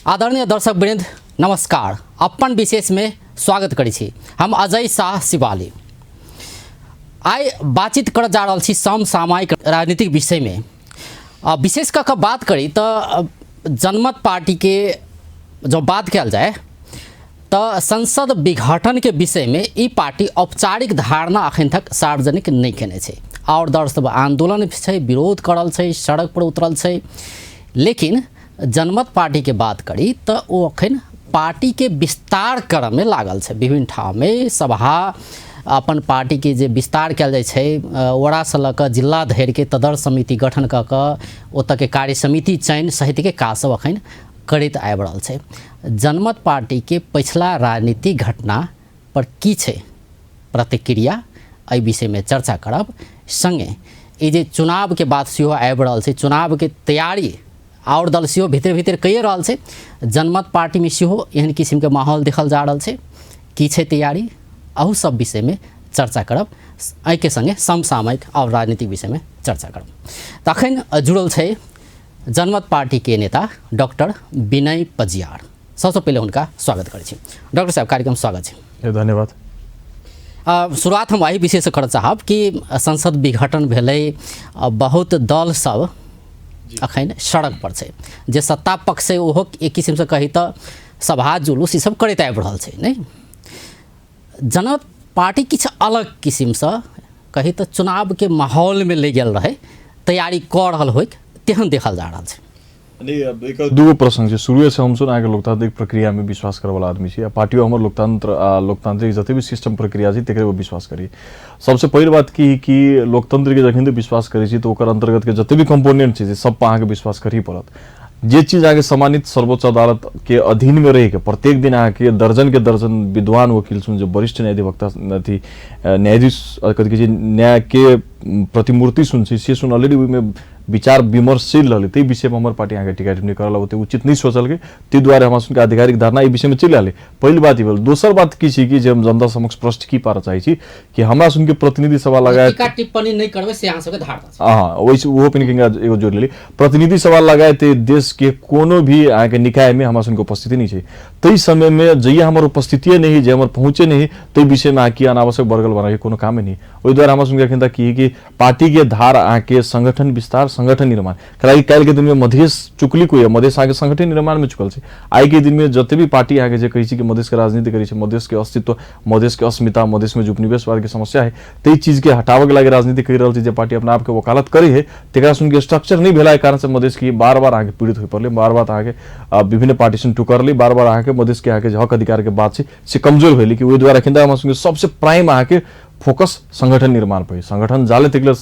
आदरणीय दर्शक वृंद नमस्कार। अपन विशेष में स्वागत करै छी। हम अजय शाह शिवाली आइ बातचीत करऽ जा रहल छी समसामयिक राजनीतिक विषय में। विशेष कऽ कऽ बात करी तऽ जनमत पार्टी के जँ बात कयल जाय तऽ संसद विघटन के विषय में ई पार्टी औपचारिक धारणा अखन तक सार्वजनिक नहीं केने छै। और दल सब आंदोलन छै, विरोध करल छै, सड़क पर उतरल छै, लेकिन जनमत पार्टी के बात करी तऽ ओ अखन पार्टी के विस्तार करऽ में लागल छै। विभिन्न ठाम में सभा अपन पार्टी के जे विस्तार कयल जाइ छै, वड़ासँ लऽ कऽ जिला धरिके तदर्थ समिति गठन कऽ कऽ ओतऽके कार्य समिति चयन सहितके काज सब अखन करैत आबि रहल छै। जनमत पार्टीके पछिला राजनीतिक घटना पर की छै प्रतिक्रिया, एहि विषयमे चर्चा करब। सङ्गे ई जे चुनावके बात सेहो आबि रहल छै, चुनावके तैयारी आओर दल सेहो भीतर भीतर कइए रहल छै, जनमत पार्टीमे सेहो एहन किसिमके माहौल देखल जा रहल छै। की छै तैयारी, अहू सब विषयमे चर्चा करब। एहिके सङ्गे समसामयिक आओर राजनीतिक विषयमे चर्चा करब। तखन जुड़ल छै जनमत पार्टीके नेता डॉक्टर विनय पजियार। सबसँ पहिले हुनका स्वागत करै छी। डॉक्टर साहब, कार्यक्रम स्वागत छै। धन्यवाद। शुरुआत हम एहि विषयसँ करऽ चाहब कि संसद विघटन भेलै, बहुत दल सब अखन सड़क पर छै, जे सत्ता पक्ष छै ओहो एक किसिमसँ कही तऽ सभा जुलूस ई सब करैत आबि रहल छै। नहि, जनमत पार्टी किछु अलग किसिमसँ कही तऽ चुनावके माहौलमे लए गेल रहै, तैयारी कऽ रहल होइक तेहन देखल जा रहल छै। नहि, अब एकर दूगो प्रसंग छै। शुरुएसँ हमसभ अहाँके लोकतांत्रिक प्रक्रियामे विश्वास करऽवला आदमी छी आ पार्टियो हमर लोकतंत्र आ लोकतांत्रिक जते भी सिस्टम प्रक्रिया छै तकरे पर विश्वास करी। सबसँ पहिल बात की कि लोकतंत्रके जखन विश्वास करै छी तऽ ओकर अन्तर्गतके जते भी कम्पोनेंट छै से सब पर अहाँके विश्वास करही पड़त। जे चीज अहाँके सम्मानित सर्वोच्च अदालतके अधीनमे रहिके प्रत्येक दिन अहाँके दर्जन के दर्जन विद्वान वकील सुन जे वरिष्ठ न्यायाधिवक्ता अथी न्यायाधीश कथी कहै छै न्यायके प्रतिमूर्ति सुन छै से सुन ऑलरेडी ओहिमे विचार विमर्श चलि रहलै, ताहि विषयमे हमर पार्टी अहाँके टिका टिप्पणी करल ओते उचित नहि सोचलकै, ताहि दुआरे हमरा सुनके आधिकारिक धारणा एहि विषयमे चलि रहलै। पहिल बात ई भेल। दोसर बात की छै कि जे हम जनता समक्ष प्रश्न की पारऽ चाहै छी कि हमरा सुनके प्रतिनिधि सभा लगायत टीका टिप्पणी नहि करबै से अहाँ सबके धारणा छै। हँ, ओहिसँ ओहो पनि कनिका एगो जोड़ि लेली। प्रतिनिधि सभा लगायत देशके कोनो भी अहाँके निकायमे हमरा सुनके उपस्थिति नहि छै। ताहि समयमे जहिया हमर उपस्थितिए नहि, जे हमर पहुँचे नहि, ताहि विषयमे अहाँ की अनावश्यक बरगल बनाके कोनो कामे नहि। ओहि दुआरे हमरा सुनके एखन तक की कि पार्टीके धार अहाँके संगठन विस्तार, संगठन निर्माण कैलाकि काल्हिके दिनमे मधेश चुकली कोइ मधेश अहाँके संगठन निर्माणमे चुकल छै। आइके दिनमे जते भी पार्टी अहाँके जे कहै छै कि मधेशके राजनीति करै छै, मधेशके अस्तित्व, मधेशके अस्मिता, मधेशमे जे उपनिवेशवादके समस्या है ताहि चीजके हटाबऽके लागि राजनीति करि रहल छै, जे पार्टी अपना आपके वकालत करै है तकरा सुनके स्ट्रक्चर नहि भेलाके कारणसँ मधेशके बार बार अहाँके पीड़ित होइ पड़लै, बार बार अहाँके विभिन्न पार्टी सुन टुकरलै, बार बार अहाँके मधेशके अहाँके जे हक अधिकारके बात छै से कमजोर भेलै। कि ओहि दुआरे एखन हमरा सुनके सबसे प्राइम अहाँके फोकस संगठन निर्माण पर। संगठन जाले तक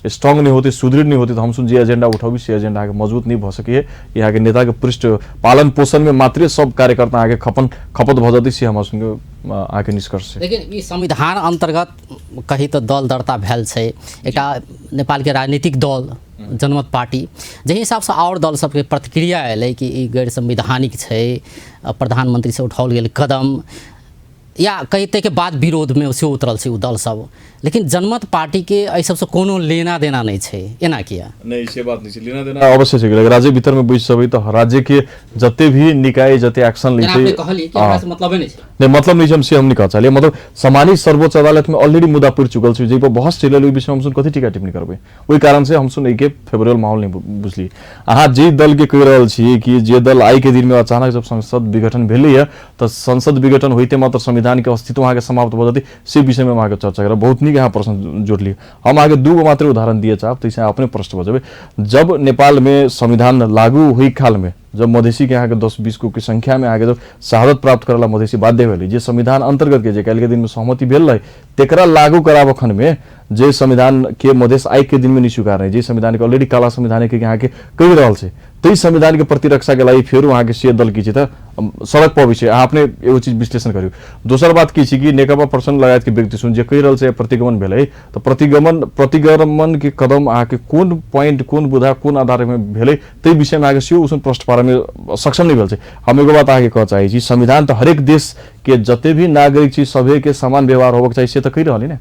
स्ट्रांग नहीं होते, सुदृढ़ नहीं होते, तो हम सुन जे एजेंडा उठाबी से एजेंडा अहाँके मजबूत नहीं भऽ सकैए। यहाँके नेताके पृष्ठ पालन पोषणमे मात्रे सब कार्यकर्ता अहाँके खपत भऽ जेतै, से हमरा सुनके अहाँके निष्कर्ष छै। लेकिन ई संविधान अन्तर्गत कही तऽ दल दर्ता भेल छै, एकटा नेपालके राजनीतिक दल जनमत पार्टी, जाहि हिसाबसँ आओर दल सबके प्रतिक्रिया एलै कि ई गैर संवैधानिक छै, प्रधानमंत्रीसँ उठाओल गेल कदम या कही ताहिके बाद विरोधमे सेहो उतरल छै ओ दल सब, लेकिन जनमत पार्टीके एहि सबसँ कोनो लेना देना नहि छै, एना किया? नहि, से बात नहि छै, लेना देना अवश्य छै। राज्य भीतरमे बैस सबै तऽ राज्यके जते भी निकाय जते एक्शन लै छै, कहलियै कि हमरा से मतलबे नहि छै। नहि, मतलब नहि छै, हम से हम नहि कहऽ चाहलियै। मतलब सम्मानित सर्वोच्च अदालतमे ऑलरेडी मुद्दा पड़ि चुकल छै, जाहि पर बहस चलि रहल, ओहि विषयमे हम सुन कथी टीका टिप्पणी करबै। ओहि कारणसँ हम सुन एहिके फेवरेबल माहौल नहि बुझलियै। अहाँ जे दलके कहि रहल छियै कि जे दल आइके दिनमे अचानक जब संसद विघटन भेलैए तऽ संसद विघटन होइते मात्र संविधानके अस्तित्व अहाँके समाप्त भऽ जेतै, से विषयमे हम अहाँके चर्चा करब। बहुत नीक अहाँ प्रश्न जोड़लियै। हम अहाँके दूगो मात्र उदाहरण दिअ चाहब, ताहिसँ अहाँ अपने प्रश्न भऽ जेबै। जब नेपालमे संविधान लागू होइ कालमे जब मधेसीके अहाँके 10-20 गो के संख्यामे अहाँके जब शहादत प्राप्त करला मधेसी बाध्य भेलै, जे संविधान अन्तर्गतके जे काल्हिके दिनमे सहमति भेल रहै तकरा लागू कराबऽ खनमे जे संविधानके मधेस आइके दिनमे नहि स्वीकार है, जे संविधानके ऑलरेडी काला संविधानके अहाँके कहि रहल छै, ताहि संविधानके प्रतिरक्षाके लागि फेरो अहाँके से दल की छै तऽ सड़क पर अबै छै। अहाँ अपने एगो चीज विश्लेषण करियौ। दोसर बात की छै कि नेकपा प्रचण्ड लगायतके व्यक्ति सुन जे कहि रहल छै प्रतिगमन भेलै तऽ प्रतिगमनके कदम अहाँके कोन पॉइंट कोन बुधा कोन आधारमे भेलै ताहि विषयमे अहाँके सेहो उसमे प्रश्न पारमे सक्षम नहि भेल छै। हम एगो बात अहाँके कहऽ चाहै छी, संविधान तऽ हरेक देशके जते भी नागरिक छी सभेके समान व्यवहार होबक चाही से तऽ कहि रहल ने,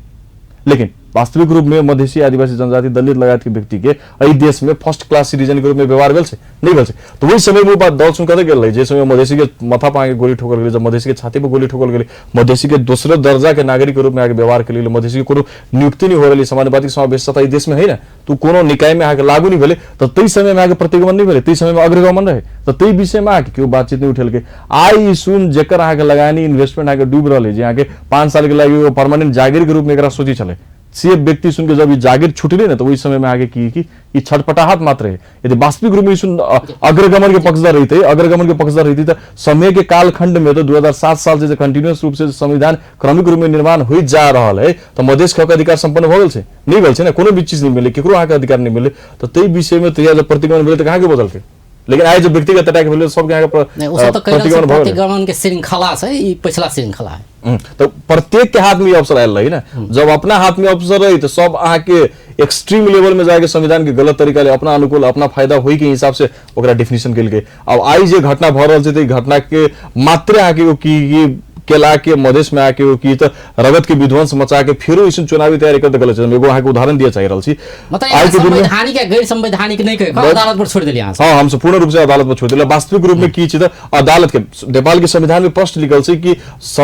लेकिन वास्तविक रूप में मधेसी आदिवासी जनजाति दलित लगायत के व्यक्ति के एहि देश में फर्स्ट क्लास सिटीजन के रूप में व्यवहार भेल छै नहीं भेल छै। तो वही समय में बात दल सुन कतऽ गेल रहै, जे समय मधेसी के माथा पर गोली ठोकल गेलै, जब मधेसी के छाती पर गोली ठोकल गेलै, मधेसी के दोसरो दर्जा के नागरिक के रूप में आगे व्यवहार के लेल मधेसी के कोनो नियुक्ति नहीं हो रहल, समानुपातिक समावेशिता एहि देश में है ना, तो कोनो निकाय में अहाँके लागू नहीं भेलै, तऽ ताहि समय में अहाँके प्रतिगमन नहीं भेलै, ताहि समय में अग्रगमन रहे, तऽ ताहि विषय में अहाँके केओ बातचीत नहीं उठेलकै। आइ ई सुन जेकर अहाँके लगानी इन्वेस्टमेंट अहाँके डूबि रहल है, जे अहाँके 5 साल के लागि एगो परमानेंट जागीर के रूप में एकरा सोची छलै, से व्यक्ति सुन के जब ई जागीर छुटले ना, तो वही समय में आगे की कि ई छटपटाहट मात्र है। यदि वास्तविक रूप में सुन अग्रगमन के पक्षधर रहते, अग्रगमन के पक्षधर रहती तो समय के कालखंड में तो 2007 साल से कंटिन्यूअस रूप से संविधान क्रमिक रूप में निर्माण होइत जा रहल है, तो मधेश के अधिकार सम्पन्न भऽ गेल छै नहीं भेल छै ना, कोनो भी चीज नहीं मिले, केकरो अहाँके अधिकार नहीं मिले, तो ताहि विषय में तहिया जब प्रतिगमन भेलै तऽ कहाँके बदलकै। लेकिन आइ जब व्यक्तिगत अटैक भेलै सबके अहाँके प्रतिगमन भऽ गेलै। प्रतिगमन के श्रृंखला छै, ई पिछला श्रृंखला है। तो प्रत्येक के हाथ में अवसर आयल रही ना, जब अपना हाथ में अवसर रही तो सब अहाँके एक्सट्रीम लेवल में जाके संविधान के गलत तरीका ले अपना अनुकूल अपना फायदा होई के हिसाब से ओकरा डेफिनेशन केलकै। अब आइ जे घटना भऽ रहल छै तऽ घटना के मात्र अहाँके की केला के मधेश में आके की तो रगत के विध्वंस मचा के फेरो ऐसन चुनावी तैयारी कर गलत छै। एगो अहाँके उदाहरण दिए चाहि रहल छी, मतलब संवैधानिक या गैर संवैधानिक नहीं कह अदालत पर छोड़ देलियै अहाँ। हां, हम सब पूर्ण रूप से अदालत पर छोड़ देलियै। वास्तविक रूप में की छै तऽ अदालत के नेपाल के संविधान में स्पष्ट लिखल छै कि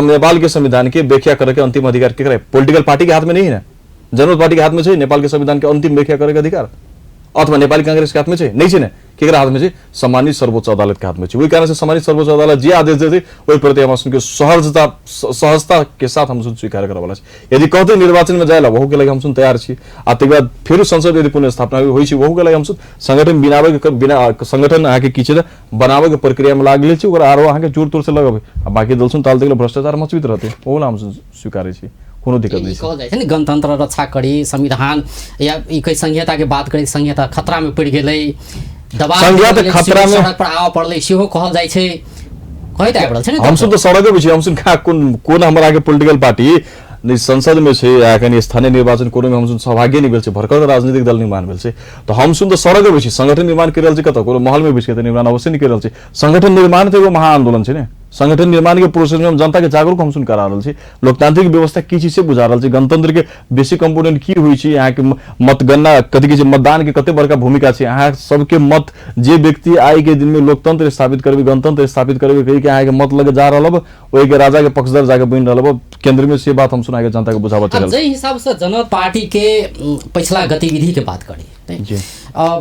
नेपाल के संविधान के व्याख्या करे के अंतिम अधिकार केकरा, पॉलिटिकल पार्टी के हाथ में नहीं है ना, जनरल पार्टी के हाथ में छै नेपाल के संविधान के अंतिम व्याख्या करे के अधिकार, अथवा नेपाली कांग्रेस के हाथ में छै नहीं छै ने, केकरा हाथ में छै? सम्मानित सर्वोच्च अदालत के हाथ में छै। वही कारण से सम्मानित सर्वोच्च अदालत जे आदेश देते ओहि प्रति हम सुन के सहजता के साथ हम सुन स्वीकार करऽ वाला छी। यदि कहते निर्वाचन में जाए वहू के लागि हम सुन तैयार छी, आ तकर बाद फेरो संसद यदि पुनर्स्थापना होइ छै वहू के लागि हम सुन संगठन बनाबै के बिना संगठन अहाँके की छै बनाबै के प्रक्रिया में लागल छी, ओकरा आरो अहाँके जोर तोर से लगबै, आ बाकी दल सुन ताल तक भ्रष्टाचार मचबैत रहतै, ओहू ला हम सुन स्वीकारै छी, कोनो दिक्कत नहीं। कहल जाइ छै ने गणतंत्र रक्षा करी संविधान या ई कई संहिता के बात करी, संहिता खतरा में पड़ि गेलै, दबाव संहिता तऽ खतरा में सड़क पर आबऽ पड़लै सेहो कहल जाइ छै, कहैत आबि रहल छै ने। हम सुन तऽ सड़के पर छी, हम सुन खा कोन कोन हमर आगे पॉलिटिकल पार्टी नहीं संसद में छै या कनि स्थानीय निर्वाचन कोनो में हम सुन सहभागी नहीं भेल छै, भर्खर राजनीतिक दल निर्माण भेल छै, तऽ हम सुन तऽ सड़के पर छी। संगठन निर्माण करि रहल छै कतऽ, कोनो महल में बैस के तऽ निर्माण अवश्य नहीं करि रहल छै। संगठन निर्माण तऽ एगो महाआंदोलन छै ने, संगठन निर्माण के प्रोसेस में हम जनता के जागरूक हम सुन करा रहल छी, लोकतांत्रिक व्यवस्था की चीज से बुझा रहल छी, गणतंत्र के बेसिक कंपोनेंट की होइ छै, अहाँके मतगणना कथी कहै छै, मतदान के कते बड़का भूमिका छै, अहाँ सबके मत जे व्यक्ति आइ के दिन में लोकतंत्र स्थापित करबै गणतंत्र स्थापित करबै कहि के अहाँके मत लगे जा रहल अब ओहि के राजा के पक्षधर जाके बनि रहल अब केंद्र में, से बात हम सुना के जनता के बुझाबऽ चाहल। जाहि हिसाब से जनता पार्टी के पिछला गतिविधि के बात करी जी,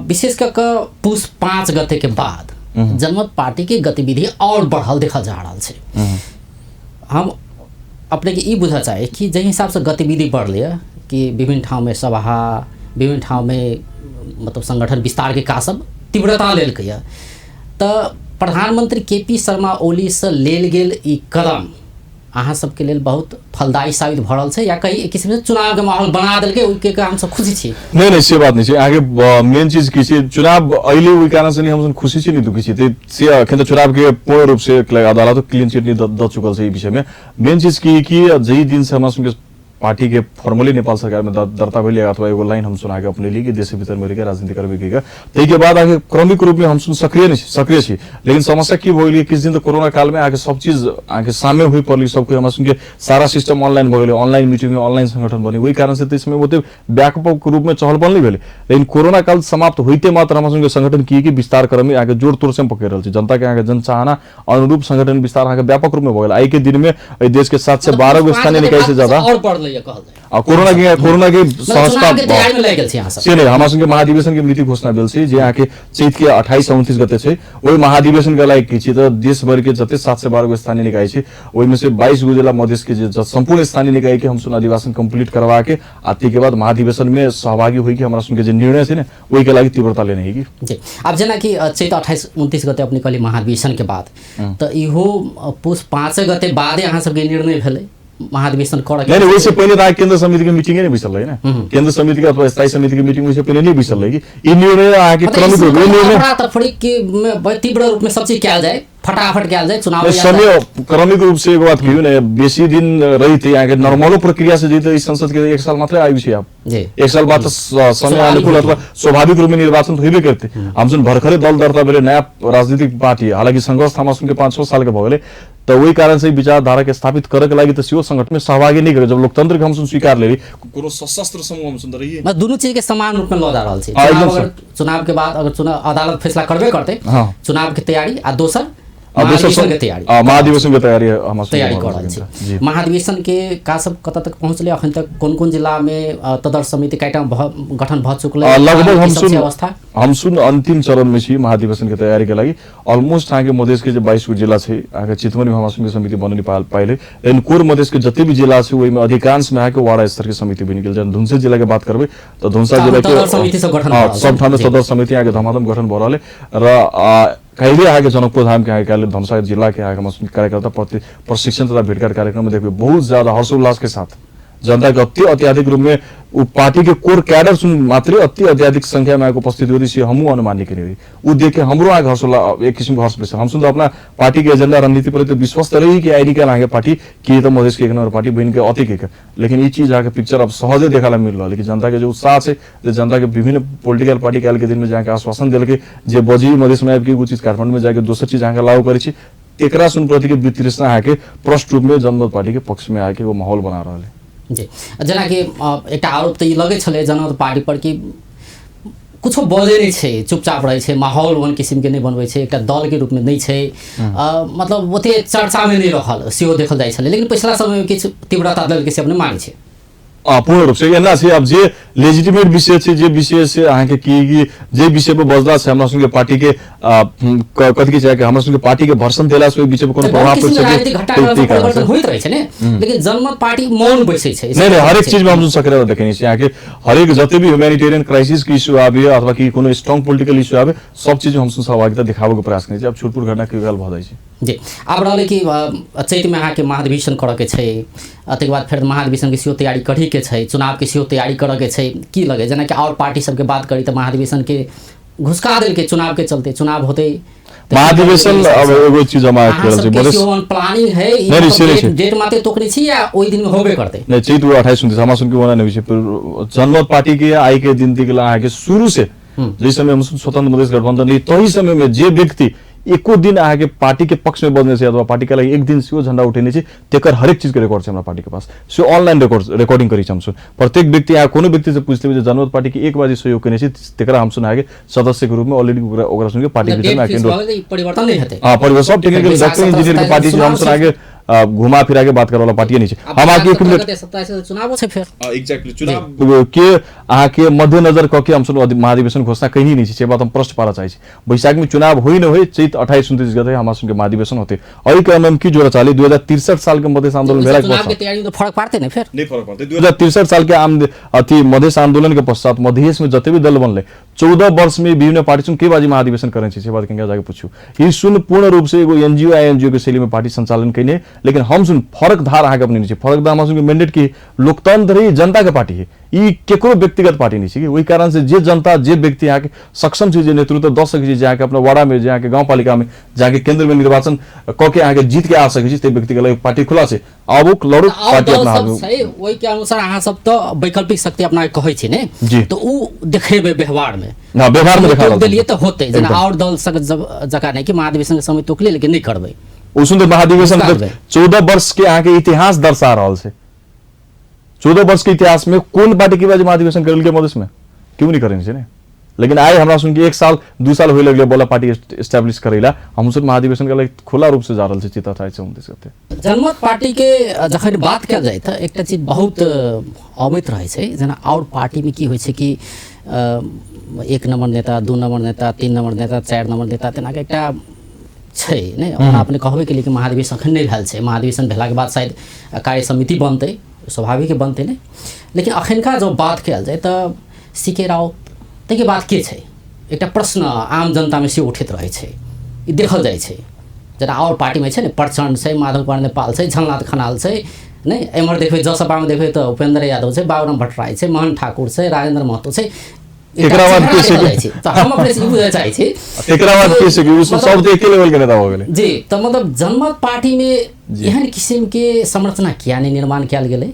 विशेष कऽ के पुष 5 गते के बाद जनमत पार्टी के गतिविधि और बढ़ल देखल जा रहल छै। हम अपने के ई बुझऽ चाही कि जाहि हिसाब से गतिविधि बढ़लै कि विभिन्न ठाउँ में सभा, विभिन्न ठाउँ में मतलब संगठन विस्तार के काज सब तीव्रता लेलकै यऽ, तऽ प्रधानमंत्री के पी शर्मा ओली से लेल गेल ई कदम अहाँ सबके लेल बहुत फलदायी साबित भऽ रहल छै या कहीं एक किस्म से चुनाव के माहौल बना देलकै, ओहिके हम सब खुशी छी? नहीं नहीं, से बात नहीं छै। अहाँके मेन चीज की छै, चुनाव अइले ओहि कारण से नहीं हम खुशी छी नहीं दुखी छी, से अखन तऽ चुनाव के पूर्ण रूप से अदालत क्लीन चिट नहीं दऽ चुकल छै ई विषय में। मेन चीज की कि जाहि दिन से हमरा सबके पार्टी के फॉर्मली नेपाल सरकार में दर्ता भेलै अथवा एगो लाइन हम सुना के अपने लिए कि देश के भीतर में रहिके राजनीति करबे के, ताहि के बाद आगे क्रमिक रूप में हम सुन सक्रिय नहीं सक्रिय छी। लेकिन समस्या की भऽ गेलै, किछु दिन तऽ कोरोना काल में आके सब चीज आके सामने हुई पड़ली, सब कोई हमरा सुन के सारा सिस्टम ऑनलाइन भऽ गेलै, ऑनलाइन मीटिंग ऑनलाइन संगठन बने, ओहि कारण से ताहि समय ओते व्यापक रूप में चहल पहल नहीं भेलै। लेकिन कोरोना काल समाप्त होइते मात्र हमरा सुन के संगठन की विस्तार करऽ में आके जोर तोर से हम पकड़ि रहल छी, जनता के आके जनचाहना अनुरूप संगठन विस्तार अहाँके व्यापक रूप में भऽ गेल। आइ के दिन में एहि देश के 7 से 12 गो स्थानीय निकाय से ज्यादा और बढ़लै कहल जाय। आ कोरोना के सहजता तैयारी में लागि गेल छै अहाँ सब। से नहीं, हमरा सबके महाधिवेशन के मिति घोषणा भेल छै जे अहाँके चैत के 28 29 गते छै। ओहि महाधिवेशन के लागि की छै तऽ देश भर के जते 7 से 12 गो स्थानीय निकाय छै ओहिमे से 22 गो जिला मधेश के जे संपूर्ण स्थानीय निकाय के हम सुन अधिवेशन कंप्लीट करवा के आ ताहि के बाद महाधिवेशन में सहभागी होई के हमरा सुन के जे निर्णय छै ने ओहि के लागि तीव्रता लेने है। जी, आब जेनाकि चैत 28 29 गते अपने कहली महाधिवेशन के बाद, तऽ इहो पुष 5 गते बादे अहाँ सबके निर्णय भेलै महाधिवेशन करऽ के? नहीं, ओहिसे पहिले तऽ केंद्र समिति के मीटिंगे नहीं बैसल रहे ना, केंद्र समिति के अथवा स्थायी समिति के मीटिंग ओहिसे पहिले नहीं बैसल रहे कि ई निर्णय अहाँके क्रमिक रूप में अफरा तफरी के तीव्र रूप में सब चीज कयल जाय, फटाफट कयल जाय चुनाव। समय क्रमिक रूप से एगो बात कहियो ने, बेसी दिन रहिते अहाँके नॉर्मलो प्रक्रिया से जैते संसद के 1 साल मात्र आयु छै आब, 1 साल बाद समय अनुकूल अथवा स्वाभाविक रूप में निर्वाचन होबे करते। हम सुन भर्खरे दल दर्ता भेलै नया राजनीतिक पार्टी, हालांकि संघर्ष हमरा सुन के 5-6 साल के भऽ गेलै, तऽ ओहि कारण से विचारधारा के स्थापित करे के लागि तऽ सेहो संगठन में सहभागी नहीं करे। जब लोकतंत्र के हम सुन स्वीकार लेली, कोनो सशस्त्र समूह हम सुन रहिए, मतलब दुनू चीज के समान रूप में लऽ जा रहल छै। चुनाव के बाद अगर चुनाव अदालत फैसला करबे करते, चुनाव के तैयारी आ दोसर महाधिवेशन के तैयारी, महाधिवेशन के तैयारी हम तैयारी कर रहल छी। महाधिवेशन के का सब कतऽ तक पहुँचले अखन तक, कोन कोन जिला में तदर्थ समिति कएटा गठन भऽ चुकलै? लगभग हम सुन अंतिम चरण में छी महाधिवेशन के तैयारी के लागि। ऑलमोस्ट अहाँके मधेश के जे 22 गो जिला छै, अहाँके चितवन में हमरा सबके समिति बननी पाइले, लेकिन कोर मधेश के जते भी जिला छै ओहिमे अधिकांश में अहाँके वार्ड स्तर के समिति बनि गेल। जहन धुनसे जिला के बात करबै तऽ धुनसा जिला के सब ठाम सदर समिति अहाँके धमाधम गठन भऽ रहल र काल्हि अहाँके जनकपुर धाम के अहाँके काल्हि धनुषा जिला के अहाँके कार्यकर्ता प्रशिक्षण तथा भेटघाट कार्यक्रम में देखबै बहुत ज्यादा हर्षोल्लास के साथ जनता के अति अत्याधिक रूप में उ पार्टी के कोर कैडर सुन मात्रै अति अत्याधिक संख्या में उपस्थित होती से हमहूँ अनुमान नहीं करी। उ देख के हमरो आगे हर्षोल्लास एक किसिम के हर्ष बेसी। हम सुन अपना पार्टी के एजेंडा रणनीति पर तो विश्वस्त रही कि आईडी का अहाँके पार्टी कि तो मधेश के एक नंबर पार्टी बन के अति के, लेकिन ई चीज अहाँके पिक्चर अब सहजे देखा मिल रहा। लेकिन जनता के जो उत्साह है, जनता के विभिन्न पोलिटिकल पार्टी काल्हि के दिन में जाके आश्वासन देलकै जे बजी मधेश में आबि के एगो चीज काठमांडू में जाके दोसर चीज अहाँके लागू करै छी, एकरा सुन प्रति के वितृष्णा अहाँके प्रष्ट रूप में जनमत पार्टी के पक्ष में आके एगो माहौल बना रहल है। जी, जेनाकि एकटा आरोप तऽ ई लगै छलै जनमत पार्टी पर कि कुछो बजै नहि छै, चुपचाप रहै छै, माहौल ओहन किसिमके नहि बनबै छै, एकटा दलके रूपमे नहि छै, मतलब ओते चर्चामे नहि रहल सेहो देखल जाइ छलै। लेकिन पछिला समयमे किछु तीव्रता देलकै से अपने मानै छै। पूर्ण रूप से एना छै। अब जे लेजिटिमेट विषय छै, जे विषय से अहाँके की जे विषय पर बजला से हमरा सबके पार्टी के कथी के छै हमरा सबके पार्टी के भर्सन देला से ओहि विषय पर कोनो प्रभाव पड़ि सकै परिवर्तन होइत रहै छै ने, लेकिन जनमत पार्टी मौन बैसै छै। नहीं नहीं, हरेक चीज में हम सक्रियता देखने छी। अहाँके हरेक जते भी ह्यूमैनिटेरियन क्राइसिस के इश्यू आबे अथवा कि कोनो स्ट्रॉन्ग पॉलिटिकल इश्यू आबे, सब चीज हम सहभागिता देखाबऽ के प्रयास करै छी। अब छुटपुट घटना के भऽ जाइ छै। जी, आब रहलै कि चैतमे अहाँके महाधिवेशन करऽके छै, ताहिके बाद फेर महाधिवेशनके सेहो तैयारी करैके छै, चुनावके सेहो तैयारी करऽके छै। की लगै जेनाकि आओर पार्टी सबके बात करी तऽ महाधिवेशनके घुसका देलकै चुनावके चलते, चुनाव होतै महाधिवेशन। अब एगो चीज हम अहाँके कहल छी, प्लानिंग है डेट मात्र तोकने छी या ओहि दिन होबे करतै? नहि, चैत 28 29 हमरा सुनके ओना नहि होइ छै। जनमत पार्टी के आइ के दिन तक अहाँके शुरू से जाहि समय हम स्वतंत्र मधेश गठबंधन रही तही समय में जे व्यक्ति एको दिन अहाँके पार्टी के पक्ष में बजने छै अथवा पार्टी के लागि एक दिन सेहो झंडा उठेने छै, तेकर हरेक चीज के रिकॉर्ड छै हमरा पार्टी के पास। से ऑनलाइन रिकॉर्डिंग करै छी हमसब। प्रत्येक व्यक्ति अहाँ कोनो व्यक्ति से पूछि लेबै जे जनमत पार्टी के एक बाजी सहयोग केने छै, तेकरा हमसब अहाँके सदस्य के रूप में ऑलरेडी ओकरा सुनके पार्टी के परिवर्तन नहि हेतै। हां, परिवर्तन सब टेक्निकल डॉक्टर इंजीनियर के पार्टी छै, हमसब अहाँके घुमा फिरा के बात करे वाला पार्टी नहीं छै। हम अहाँके एक मिनट 27 चुनाव छै फेर। एग्जैक्टली, चुनाव के अहाँके मद्देनजर कऽ के हमसब महाधिवेशन घोषणा कहीं नहीं छै, से बात हम प्रश्न पारा चाहै छी। बैशाख में चुनाव होई न होई, चैत 28-29 गते हमरा सबके महाधिवेशन होते। एहि क्रम में हम की जोड़ा चाहली, 2063 साल के मधेश आंदोलन भेला के चुनाव के तैयारी में फरक पड़ते ने फेर नहीं फरक पड़ते। 2063 साल के आम अथी मधेश आंदोलन के पश्चात मधेश में जते भी दल बनले 14 वर्ष में विभिन्न पार्टी सुन के बाजी महाधिवेशन करै छै, से बात किनका जाके पूछू। ई सुन पूर्ण रूप से एगो एनजीओ आईएनजीओ के शैली में पार्टी संचालन कयने, लेकिन हम सुन फरक धार अहाँके अपने छै। फरक धार हम सुन मैंडेट की लोकतंत्र ही जनता के पार्टी है, ई केकरो व्यक्तिगत पार्टी नहीं छै। ओहि कारण से जे जनता जे व्यक्ति अहाँके सक्षम छै, जे नेतृत्व दऽ सकै छै, जे अहाँके अपना वार्ड में, जे अहाँके गाउँपालिका में, जे अहाँके केंद्र में निर्वाचन कऽ के अहाँके जीत के आ सकै छै, ताहि व्यक्ति के लागि पार्टी खुला छै। आबू लड़ू पार्टी अपना हाथ में छै। ओहि के अनुसार अहाँ सब तऽ वैकल्पिक शक्ति अपना कहै छी ने, तऽ उ देखेबै व्यवहार में। ना, व्यवहार में देखा देलियै तऽ होतै। जेना आओर दल सब जकाँ नहि कि महाधिवेशन के समय तोकलियै लेकिन नहि करबै। ओ सुन्दर महाधिवेशन 14 वर्ष के अहाँके इतिहास दर्शा रहल छै। 14 वर्ष के इतिहास में कोन पार्टी के बाजी महाधिवेशन करल के मधेश में क्यों नहीं करें ने? लेकिन आइ हमरा सुन के 1 साल 2 साल होय लगले बोला पार्टी एस्टैब्लिश करैला, हम सब महाधिवेशन के लागि खुला रूप से जा रहल छी चैत 28-29 गते। जनमत पार्टी के जखन बात कयल जाय तऽ एकटा चीज बहुत अबैत रहै छै, जेना आओर पार्टी में की होइ छै कि 1 नंबर नेता, 2 नंबर नेता, 3 नंबर नेता, 4 नंबर नेता, तेना के एकटा छै ने। ओना अपने कहबे के लिए कि महाधिवेशन अखन नहि भेल छै, महाधिवेशन भेलाके बाद शायद कार्य समिति बनतै, स्वाभाविक बनतै ने। लेकिन अखनका जब बात कयल जाय तऽ सीके राउत ताहिके बाद के छै, एकटा प्रश्न आम जनतामे से उठैत रहै छै। ई देखल जाइ छै जेना आओर पार्टीमे छै ने, प्रचण्ड छै, माधव कुमार नेपाल छै, झलनाथ खनाल छै, नहि एम्हर देखबै जसपामे देखबै तऽ उपेन्द्र यादव छै, बाबूराम भट्टराई छै, मोहन ठाकुर छै, राजेन्द्र महतो छै। एकरा बाद के छै तऽ हम अपने से ई बुझय चाहै छी, एकरा बाद के छै कि सब तऽ एके लेवल के नेता भऽ गेलै। जी, तऽ मतलब जनमत पार्टी में एहन किसिम के संरचना किया नहि निर्माण कयल गेलै,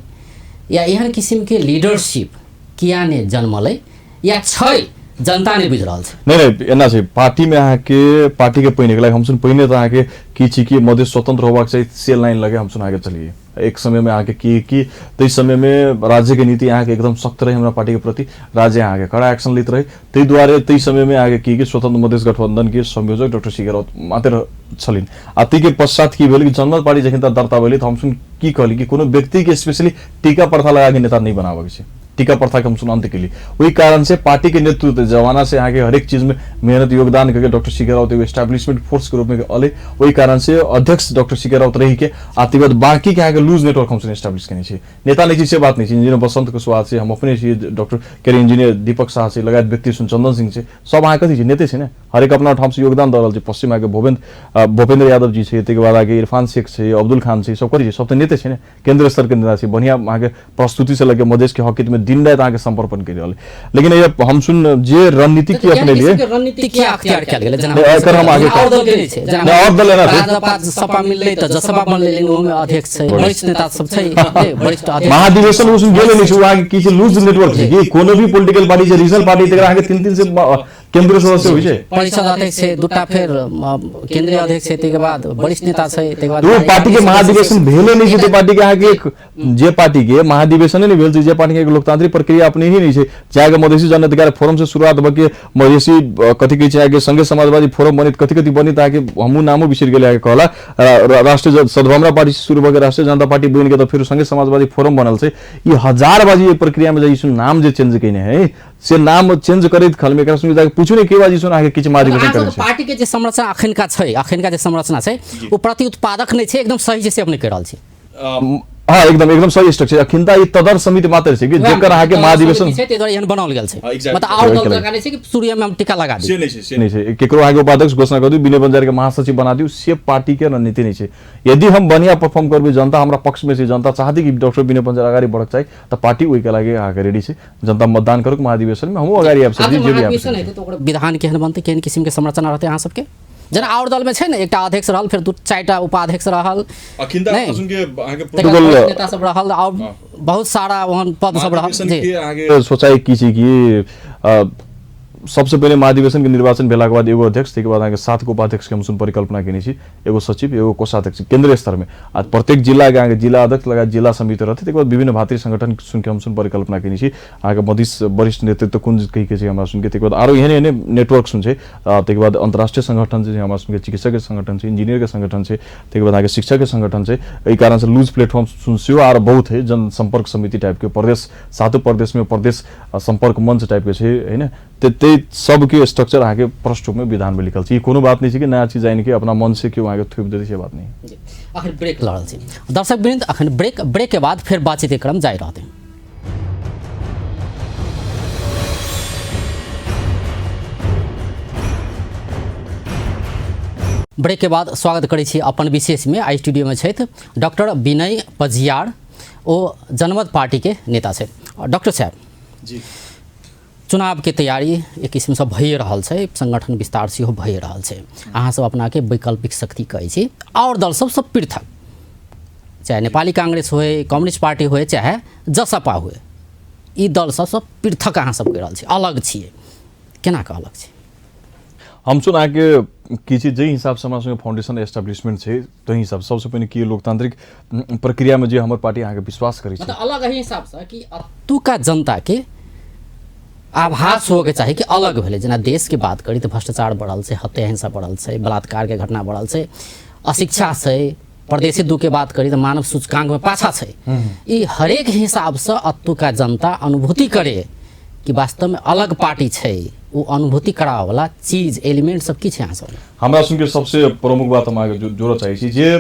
या एहन किसिम के लीडरशिप किया नहि जन्मलै, या छै जनता नहि बुझि रहल छै? नहि नहि, एना छै पार्टीमे अहाँके पार्टीके पहिने लाइक हमसुन पहिने तऽ अहाँके की छी कि मधेश स्वतंत्र होबाक चाही, से लाइन लगे हमसुन आगे चलिए। एक समयमे अहाँके की कि ताहि समयमे राज्यके नीति अहाँके एकदम सख्त रहे हमरा पार्टीके प्रति, राज्य अहाँके कड़ा एक्शन लैत रहे, ताहि दुआरे ताहि समयमे अहाँके की कि स्वतंत्र मधेश गठबंधनके संयोजक डॉक्टर सी के राउत मात्र छलिन। आ ताहिके पश्चात की भेल कि जनमत पार्टी जखन तक दर्ता भेलै तऽ हमसुन की कहली कि कोनो व्यक्तिके स्पेशली टीका प्रथा लगाके नेता नहि बनाबऽके छै, टीका प्रथा के हमसुन अंत केली। ओहि कारण से पार्टी के नेतृत्व जमाना से अहाँके हरेक चीज में मेहनत योगदान करके डॉक्टर सी के राउत एगो एस्टेब्लिशमेंट फोर्स के रूप में अले, ओहि कारण से अध्यक्ष डॉक्टर सी के राउत रही के आ ताहिके बाद बाकी के अहाँके लूज नेटवर्क हमसुन एस्टेब्लिश केने छी। नेता नहि छी से बात नहि छै, इंजीनियर बसंत कुशवाहा छै, हम अपने छी, डॉक्टर के इंजीनियर दीपक शाह छै, लगायत व्यक्ति सुन चंदन सिंह छै, सब अहाँके कथी छै नेते छै ने, हरेक अपना ठाम से योगदान दऽ रहल छै। पश्चिम अहाँके भूपेंद्र यादव जी छै, ताहिके बाद अहाँके इरफान शेख छै, अब्दुल खान छै, सब कथी छै, सब तऽ नेते छै ने, केंद्र स्तर के नेता छै। बढ़िया अहाँके प्रस्तुति से लगे मधेश के हकीत में दिन राति अहाँके समर्पण कर रहल। लेकिन ये हम सुन जे रणनीति की अपने लिए रणनीति की अख्तियार कयल गेलै, जेना एकर हम आगे और दल के नहि छै, जेना और दल एना छै, राजपा सपा मिललै तऽ जसपा बनलै, लेकिन ओहिमे अध्यक्ष छै, वरिष्ठ नेता सब छै, वरिष्ठ अध्यक्ष महाधिवेशन उसमें गेले नहि छै, ओ अहाँके की छै लूज नेटवर्क छै कि कोनो भी पॉलिटिकल पार्टी छै, रीजनल पार्टी तकरा अहाँके तीन-तीन से केंद्रीय सदस्य होइ छै, परिषद अध्यक्ष छै दूटा, फेर केंद्रीय अध्यक्ष छै, ताहिके बाद वरिष्ठ नेता छै, ताहिके बाद ओ पार्टी के महाधिवेशन भेले नहि छै। ते पार्टी के अहाँके जे पार्टी के महाधिवेशने नहि भेल छै, जे पार्टी के लोकतांत्रिक प्रक्रिया अपने ही नहि छै, जाके मधेसी जन अधिकार फोरम से शुरुआत भऽ के मधेसी कथी कहै छै अहाँके संघीय समाजवादी फोरम बनित कथी कथी बनित, अहाँके हमहूँ नामो बिसरि गेलै अहाँके कहला राष्ट्रीय सद्भावना पार्टी से शुरू भऽ के राष्ट्रीय जनता पार्टी बनि के तऽ फेर संघीय समाजवादी फोरम बनल छै। ई हजार बाजी एहि प्रक्रिया में जे नाम जे चेंज केने है से नाम चेंज करैत खल में एकरा सुनि जाके पूछू ने के बाजी सुन अहाँके किछु महाधिवेशन करै छै। पार्टी के जे संरचना अखनका छै, अखनका जे संरचना छै ओ प्रति उत्पादक नहि छै, एकदम सही छै से अपने कहि रहल छी। हाँ, एकदम एकदम सही स्ट्रक्चर। अखिनता ई तदर समिति मात्र छै कि जेकर अहाँके महाधिवेशन छै, ताहि दुआरे एहन बनाओल गेल छै, मतलब आओर दल लगा नहि छै कि सूर्य में हम टीका लगा दी, से नहि छै, से नहि छै। केकरो अहाँके उपाध्यक्ष घोषणा कर दियौ, विनय बंजारी के महासचिव बना दियौ, से पार्टी के रणनीति नहि छै। यदि हम बढ़िया परफॉर्म करबै, जनता हमरा पक्ष में छै, जनता चाहती कि डॉक्टर विनय बंजारी अगाडि बढ़क चाही, तऽ पार्टी ओहिके लागि अहाँके रेडी छै। जनता मतदान करू महाधिवेशन में, हमहूँ अगाडि आबि सकै छी, जे भी आबि सकै छी। ओकर विधान केहन बनतै, केहन किसिम के संरचना रहतै अहाँ सबके? जेना और दल में छै ने एकटा अध्यक्ष रहल, फेर दू चारिटा उपाध्यक्ष रहल, नेता सब रहल, और बहुत सारा ओहन पद सब रहल। अहाँके सोचाइ की छै कि सबसे पहिले महाधिवेशन के निर्वाचन भेलाके बाद एगो अध्यक्ष, ताहिके बाद अहाँके 7 गो उपाध्यक्ष के हमसब परिकल्पना केने छी, एगो सचिव, एगो कोषाध्यक्ष केंद्रीय स्तर में, आ प्रत्येक जिला के अहाँके जिला अध्यक्ष लगायत जिला समिति रहतै। ताहिके बाद विभिन्न भातृ संगठन सुन के हमसब परिकल्पना केने छी। अहाँके मधेश वरिष्ठ नेतृत्व कुंज कहि के छै हमरा सुनके, ताहिके बाद आरो एहन एहन नेटवर्क सुन छै, ताहिके बाद अंतर्राष्ट्रीय संगठन छै हमरा सुनके, चिकित्सक के संगठन छै, इंजीनियर के संगठन छै, ताहिके बाद अहाँके शिक्षक के संगठन छै। एहि कारण से लूज प्लेटफॉर्म सुन सेहो आरो बहुत है, जनसंपर्क समिति टाइप के प्रदेश, सातो प्रदेश में प्रदेश संपर्क मंच टाइप के छै, है ने? ते सबके स्ट्रक्चर अहाँके प्रष्ट रूपमे विधानमे लिखल छै। ई कोनो बात नहि छै कि नया चीज आनि के अपना मन से केओ अहाँके थोपि देतै, से बात नहि। अखन ब्रेक लऽ रहल छी दर्शक वृंद, अखन ब्रेक के बाद फेर बातचीत के क्रम जारी रहतै। ब्रेक के बाद स्वागत करै छी अपन विशेष में। आई स्टूडियो में छथि डॉक्टर विनय पजियार, ओ जनमत पार्टी के नेता छथि। डॉक्टर साहब जी, चुनाव के तैयारी एक किस्म से भइए रहल छै, संगठन विस्तार सेहो भइए रहल छै, अहाँ सब अपना के वैकल्पिक शक्ति कहै छी, और दल सब सब पृथक, चाहे नेपाली कांग्रेस होए, कम्युनिस्ट पार्टी होए, चाहे जसपा होए, ई दल सब सब पृथक अहाँ सब कहि रहल छी, अलग छियै, केना के अलग छी? हम सुन अहाँके की छै, जाहि हिसाबसँ हमरा सबके फाउंडेशन एस्टेब्लिशमेंट छै ताहि हिसाब सबसँ पहिने की लोकतांत्रिक प्रक्रियामे जे हमर पार्टी अहाँके विश्वास करै छै, मतलब अलग एहि हिसाबसँ कि अतुका जनताके आभास होके चाही कि अलग भेलै। जेना देशके बात करी तऽ भ्रष्टाचार बढ़ल छै, हत्या हिंसा बढ़ल छै, बलात्कारके घटना बढ़ल छै, अशिक्षा छै, परदेशी दू के बात करी तऽ मानव सूचकांकमे पाछा छै। ई हरेक हिसाबसँ अतुका जनता अनुभूति करे कि वास्तवमे अलग पार्टी छै, ओ अनुभूति कराबऽवला चीज एलिमेंट सब की छै अहाँ सब? हमरा सुनके सबसे प्रमुख बात हम अहाँके जोड़ऽ चाहै छी जे